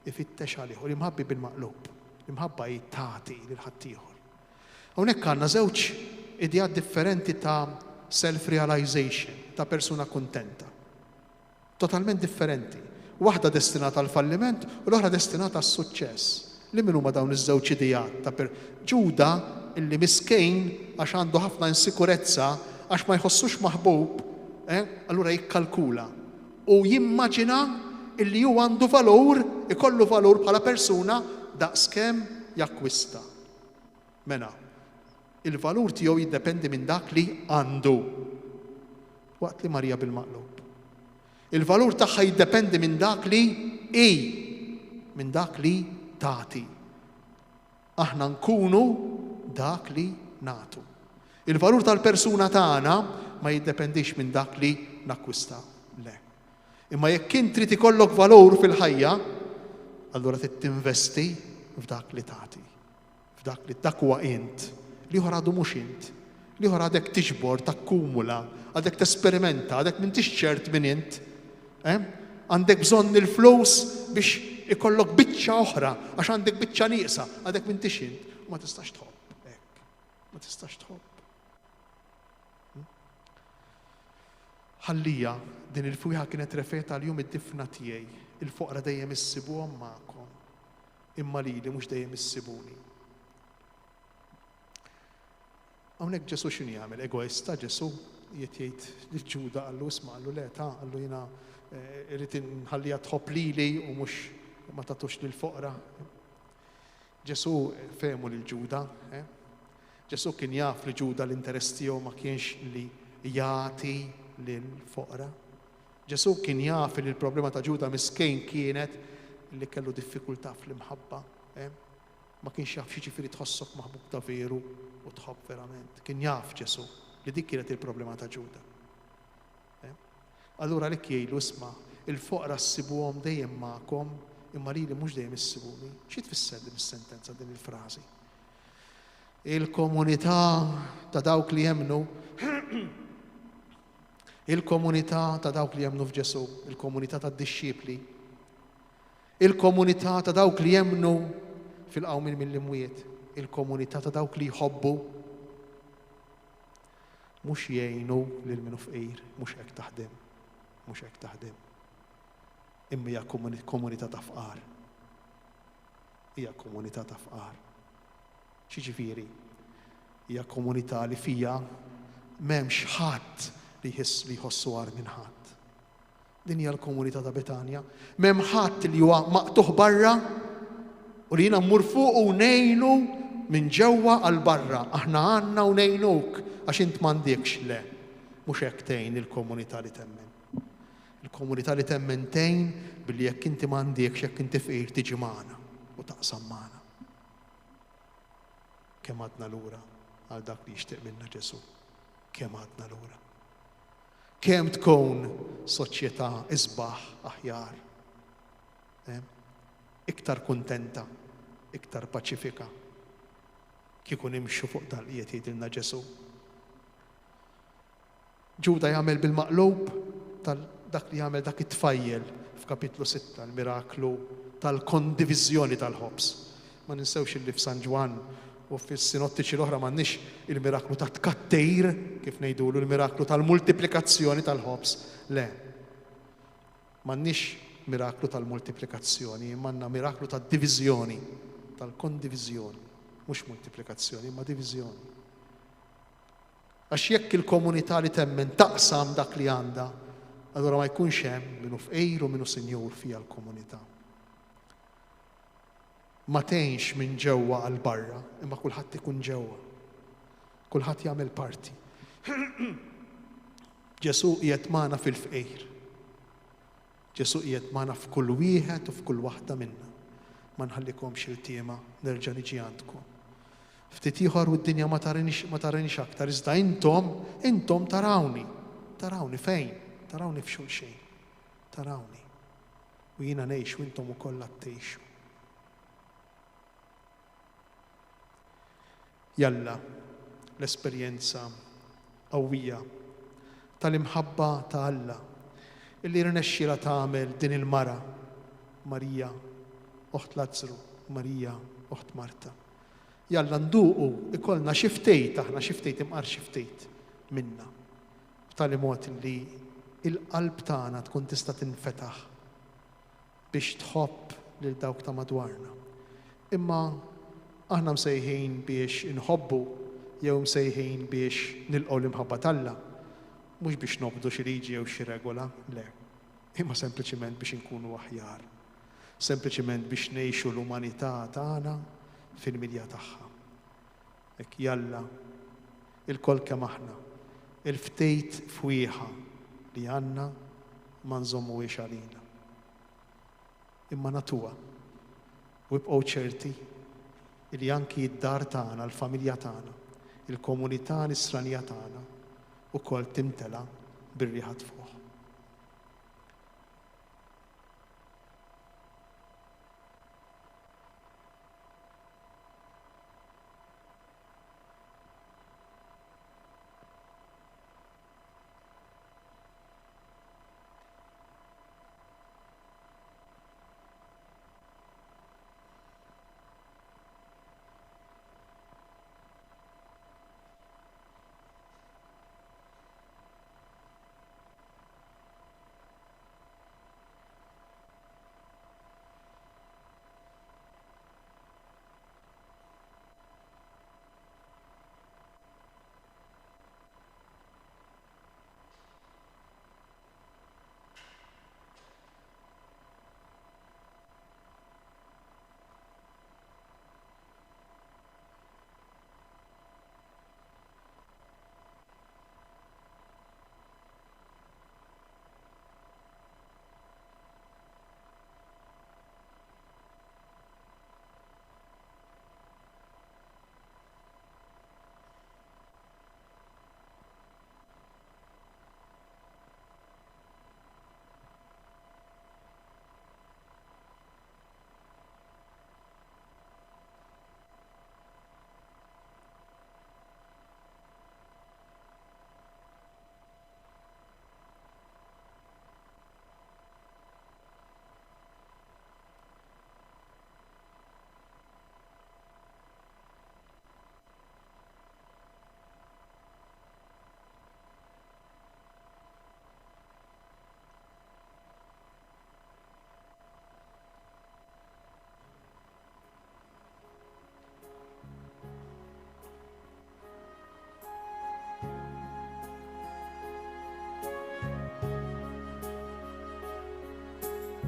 Ifittex għalih. U l-imħabbi bil-maqlub. L-imħabba hi tagħti lil ħaddieħor. Hawnhekk għandna żewġ ideat differenti ta' self-realization, ta' persuna kuntenta. Totalment differenti. Waħda destinata għall-falliment u l-oħra destinata għas-suċċess. Li min huma dawn iż-żewġ ideat ta' per Ġuda illi miskin għax għandu ħafna insikurezza, għax ma jħossux maħbub, eh, allura jikkalkula u jimmaġina illi hu għandu valur, ikollu valur bħala persuna daqskemm jakkwista. Mela, il-valur tiegħu jiddependi minn dak li għandu. Waqt li Marija bil-maqlub. Il-valur tagħha jiddependi minn dak li hi, minn dak li tagħti. Aħna nkunu dak li nagħtu. Il-valur tal-persuna tagħna ma jiddependix minn dak li nakkwistaw. Le. Imma jekk int trid ikollok valur fil-ħajja, allura trid tinvesti f'dak li tagħti. F'dak li dak huwa int. L-ieħor għadu mhux int. L-ieħor għadek tiġbor, takkumula, għadek tesperimenta, għadek m'intix ċert min int. Eh? Għandek bżonn il-flus biex ikollok biċċa oħra, għax għandek biċċa nieqsa, għadek m'intix int. U ma tistax tħobb hekk. Ma tistax tħobb. Ħallija, din il-fwieħa kienet refeta għal jum id-difna tiegħi. Il-foqra dejjem issibuhom magħkom. Imma lili mhux dejjem issibuni. Hawnhekk Ġesù x'inhu jagħmel? Egoista Ġesù qiegħed jgħid lil Ġuda qallu isma' qallu le ta' qallu jiena eh, irrid inħalliha tħobb lili u mhux ma tagħtux lill-foqra. Ġesù fehmu lil Ġuda, eh? Ġesù kien jaf li Ġuda l-interess tiegħu ma kienx li jagħti lill-foqra. Ġesù kien jaf li l-problema ta' Ġuda miskin kienet li kellu diffikultà fl-imħabba, eh? Ma kienx jaf x'jiġifieri tħossok maħbub ta' veru u tħobb verament. Kien jaf Ġesù li dik kienet il-problema ta' Ġuda. Eh? Allura għalhekk jgħidlu isma' il-foqra ssibuhom dejjem magħkom imma lili mhux dejjem issibuni. Xi tfisser din is-sentenza, din il-frażi? Il-komunità ta' dawk li jemmnu il-komunità ta' dawk li jemmnu f'Ġesù, il-komunità tad-dixxipli, il-komunità ta' dawk li jemmnu fil-qawmien mill-imwiet, il-komunità ta' dawk li jħobbu, mhux jgħinu lil min hu fqir, mhux hekk taħdem, mhux hekk taħdem. Imma hija komunità ta' fqar. Hija komunità ta' fqar. X'jiġifieri? Hija komunità li fiha m'hemmx ħadd li jħiss li jħossu agħar minn ħadd. Din hija l-komunità ta' Betanja. M'hemm ħadd li huwa maqtugħ barra u li jiena mmur fuqu u ngħinu minn ġewwa għal barra. Aħna għandna u ngħinuk għax int m'għandekx. Le, mhux hekk tgħin il-komunità li temmen. Il-komunità li temmen tgħin billi jekk inti m'għandekx, jekk inti fqir tiġi magħna u taqsam magħna. Kemm għadna lura għal dak li jixtieq minna Ġesù. Kemm għadna lura. Kemm tkun soċjetà isbaħ, aħjar, eh? Iktar kuntenta, iktar paċifika, kieku nimxu fuq dan li qed jgħidilna Ġesù. Ġuda jagħmel bil-maqlub tal dak li jagħmel dak it-tfajjel f'kapitlu 6, l-miraklu tal-kondiviżjoni tal-ħobż. Ma ninsewx illi f'San Ġwann u fis-sinottiċi l-oħra m'għandniex il-miraklu tat-tkattejr, kif ngħidulu, il-miraklu tal-multiplikazzjoni tal-ħobż. Le. M'għandniex miraklu tal-multiplikazzjoni, imma għandna miraklu tad-diviżjoni, tal-kondiviżjoni. Mhux multiplikazzjoni, imma diviżjoni. Għax jekk il-komunità li temmen taqsam dak li għandha, allura ma jkunx hemm min hu fqir u min hu sinjur fiha l-komunità. Ma tgħinx minn ġewwa għal barra, imma kulħadd ikun ġewwa. Kulħadd jagħmel parti. Ġesù qiegħed magħna fil-fqir. Ġesù qiegħed magħna f'kull wieħed u f'kull waħda minna. Ma nħallikomx iltiema, nerġa' niġi għandkom. Ftit ieħor u d-dinja ma tarinix, ma tarinix aktar, iżda intom, intom tarawni. Tarawni fejn? Tarawni f'xulxin. Tarawni. U jiena ngħix u intom ukoll għad tgħixu. Jalla, l-esperjenza qawwija tal-imħabba ta' Alla illi rnexxielha tagħmel din il-mara, Marija, oħt Lazzru, Marija, oħt Marta. Jalla nduqu, ikollna xi ftit aħna, xi ftit imqar xi ftit minna, b'tali mod li l-qalb tagħna tkun tista' tinfetaħ biex tħobb lil dawk ta' madwarna. Imma aħna msejħin biex inħobbu jew msejħin biex nilqgħu l-imħabba t'Alla, mhux biex nobdu xi liġi jew xi regola, le, imma sempliċiment biex inkunu aħjar, sempliċiment biex ngħixu l-umanità tagħna fil-milja tagħha. Hekk jalla, ilkoll kemm aħna, il-ftit fwieħa li għandna ma nżommuhiex għalina. Imma nagħtuha. U ibqgħu ċerti li anki d-dar tagħna, l-familja tagħna, il-komunità nisranija tagħna wkoll timtela bir-riħa tfuħ.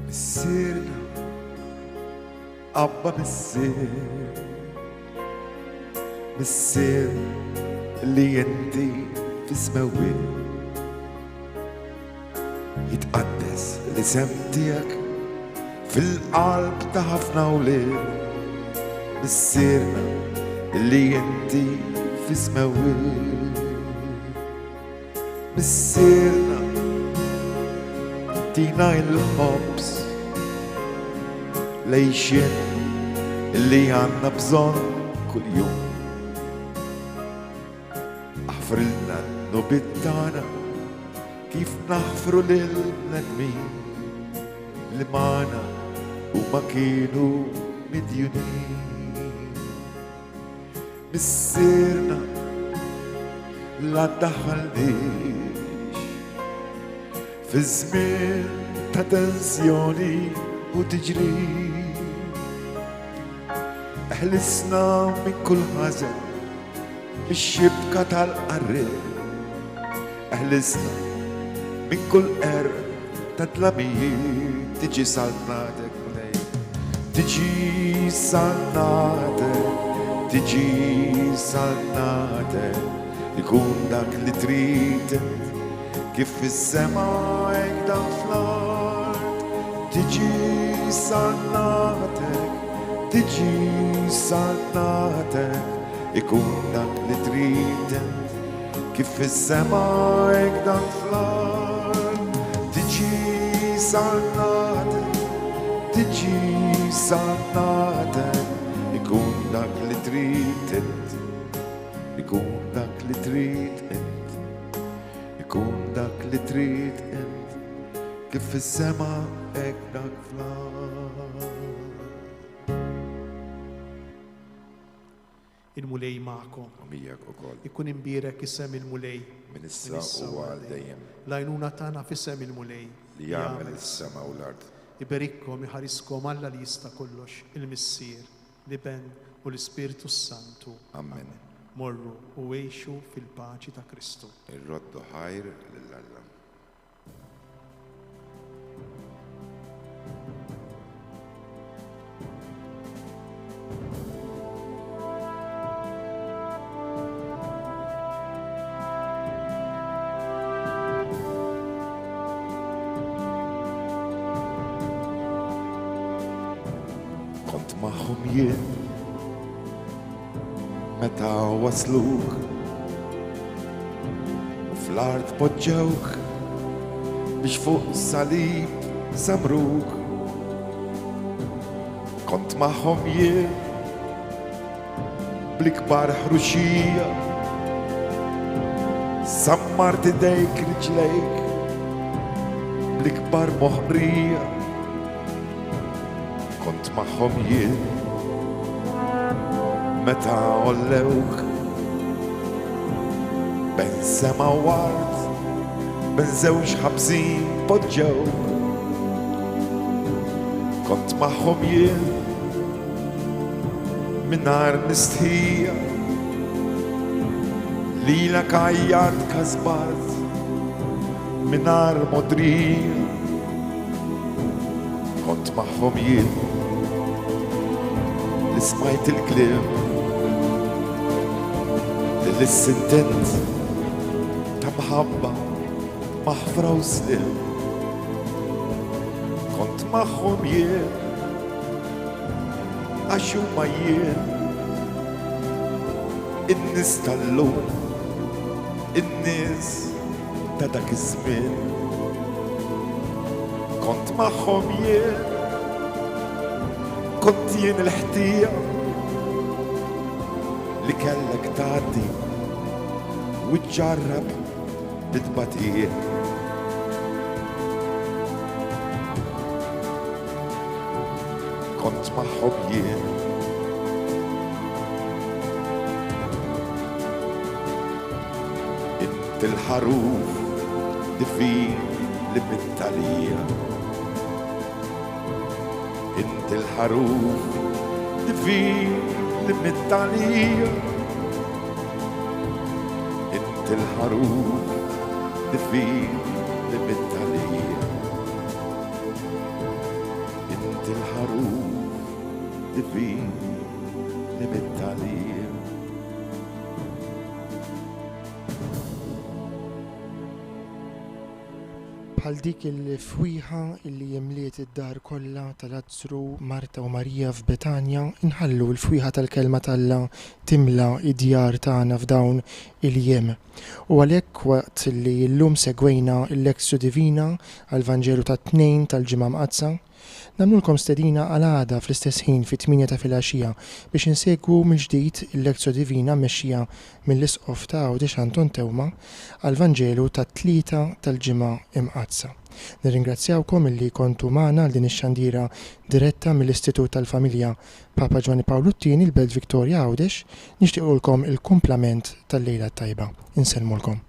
Missierna, Abba Missier, Missier li inti fis-smewwiet. Jitqaddes l-isem tiegħek fil-qalb ta' ħafna wlied. Missierna li inti fis-smewwiet. Missierna tina il-ħobż lejxin li għandna bżonn kuljum. Aħfrilna d-dnubiet tagħna kif naħfru lil bnedmin li magħna huma kienu midjunin. Missierna la ddaħħalniex fi żmien ta' tensjoni u tiġrib. Eħlisna minn kull ħażen mix-xibka tal-qarrieq. Eħlisna minn kull qerq ta' dlamijiet. Tiġi saltnatek Mulej, tiġi saltnatek, tiġi saltnatek, ikun dak li trid int, kif fis-sema hekk dan fl-art. Tiġi saltnatek, tiġi saltnatek, ikun dak li trid int, Kif fis-sema hekk dan fl-art, tiġi saltnatek, tiġi saltnatek, ikun dak li trid int, ikun dak li trid int, ikun dak li trid int, kif fis-sema hekk dak fl-art. Il-Mulej magħkom. U miegħek ukoll. Ikun imbierek isem il-Mulej. Minn issa u għal dejjem. L-għajnuna tagħna f'isem il-Mulej. Li għamel is-sema u l-art. Iberikkom, iħariskom Alla li jista' kollox, il-Missier, l-Iben u l-Ispirtu s-Santu. Amen. Morru u għixu fil-paċi ta' Kristu. Irroddu ħajr lil Alla. Kont magħhom jien meta wasluk U fl-art poġġewk biex fuq salib samruk. Kont magħhom jien bl-ikbar ħruxija. Sammart idejk riġlejk bl-ikbar moħqrija. Kont magħhom jien meta għollewk bejn sema u art, bejn żewġ ħabsin poġġewk. Kont magħhom jien mingħajr mistħija lilek għajjart kasbart mingħajr mogħdrija. Kont magħhom jien li smajt il-kliem li l-sintent ta' mħabba maħfra u slim. Kont magħhom jien għax huma jien in-nies tal-lum, in-nies ta' dak iż-żmien. Kont magħhom jien, kont jien il-ħtija li kellek tgħaddi u ġġarrab it-tbatija. Kont magħhom jien. Int il-ħaruf divin li mitt għalija. Int il-ħaruf divin li mitt għalija. Int il-ħaruf divin li mitt għalija. Int il-ħaruf divin li mitt għalija. Bħal dik il-fwieħa li imliet id-dar kollha ta' Lazzru, Marta u Marija f'Betanja, inħallu l-fwieħa tal-Kelma t'Alla timla d-djar tagħna f'dawn il-jiem. U għalhekk waqt li llum segwejna l-Lectio Divina għall-Vanġelu tat-Tnejn tal-Ġimgħa Mqaddsa, Nagħmlulkom stedina għal għada fl-istess ħin fit-tmienja ta' filgħaxija biex insegwu mill-ġdid il-Lectio Divina mmexxija mill-Isqof ta' Għawdex Anton Teuma għall-Vanġelu tat-Tlieta tal-Ġimgħa Imqaddsa. Nirringrazzjawkom illi kontu magħna għal din ix-xandira diretta mill-Istitut tal-Familja Papa Ġwanni Pawlu t-Tieni, l-Belt Victoria Għawdex. Nixtiequlkom il-kumplament tal-lejla t-tajba. Insellmulkom.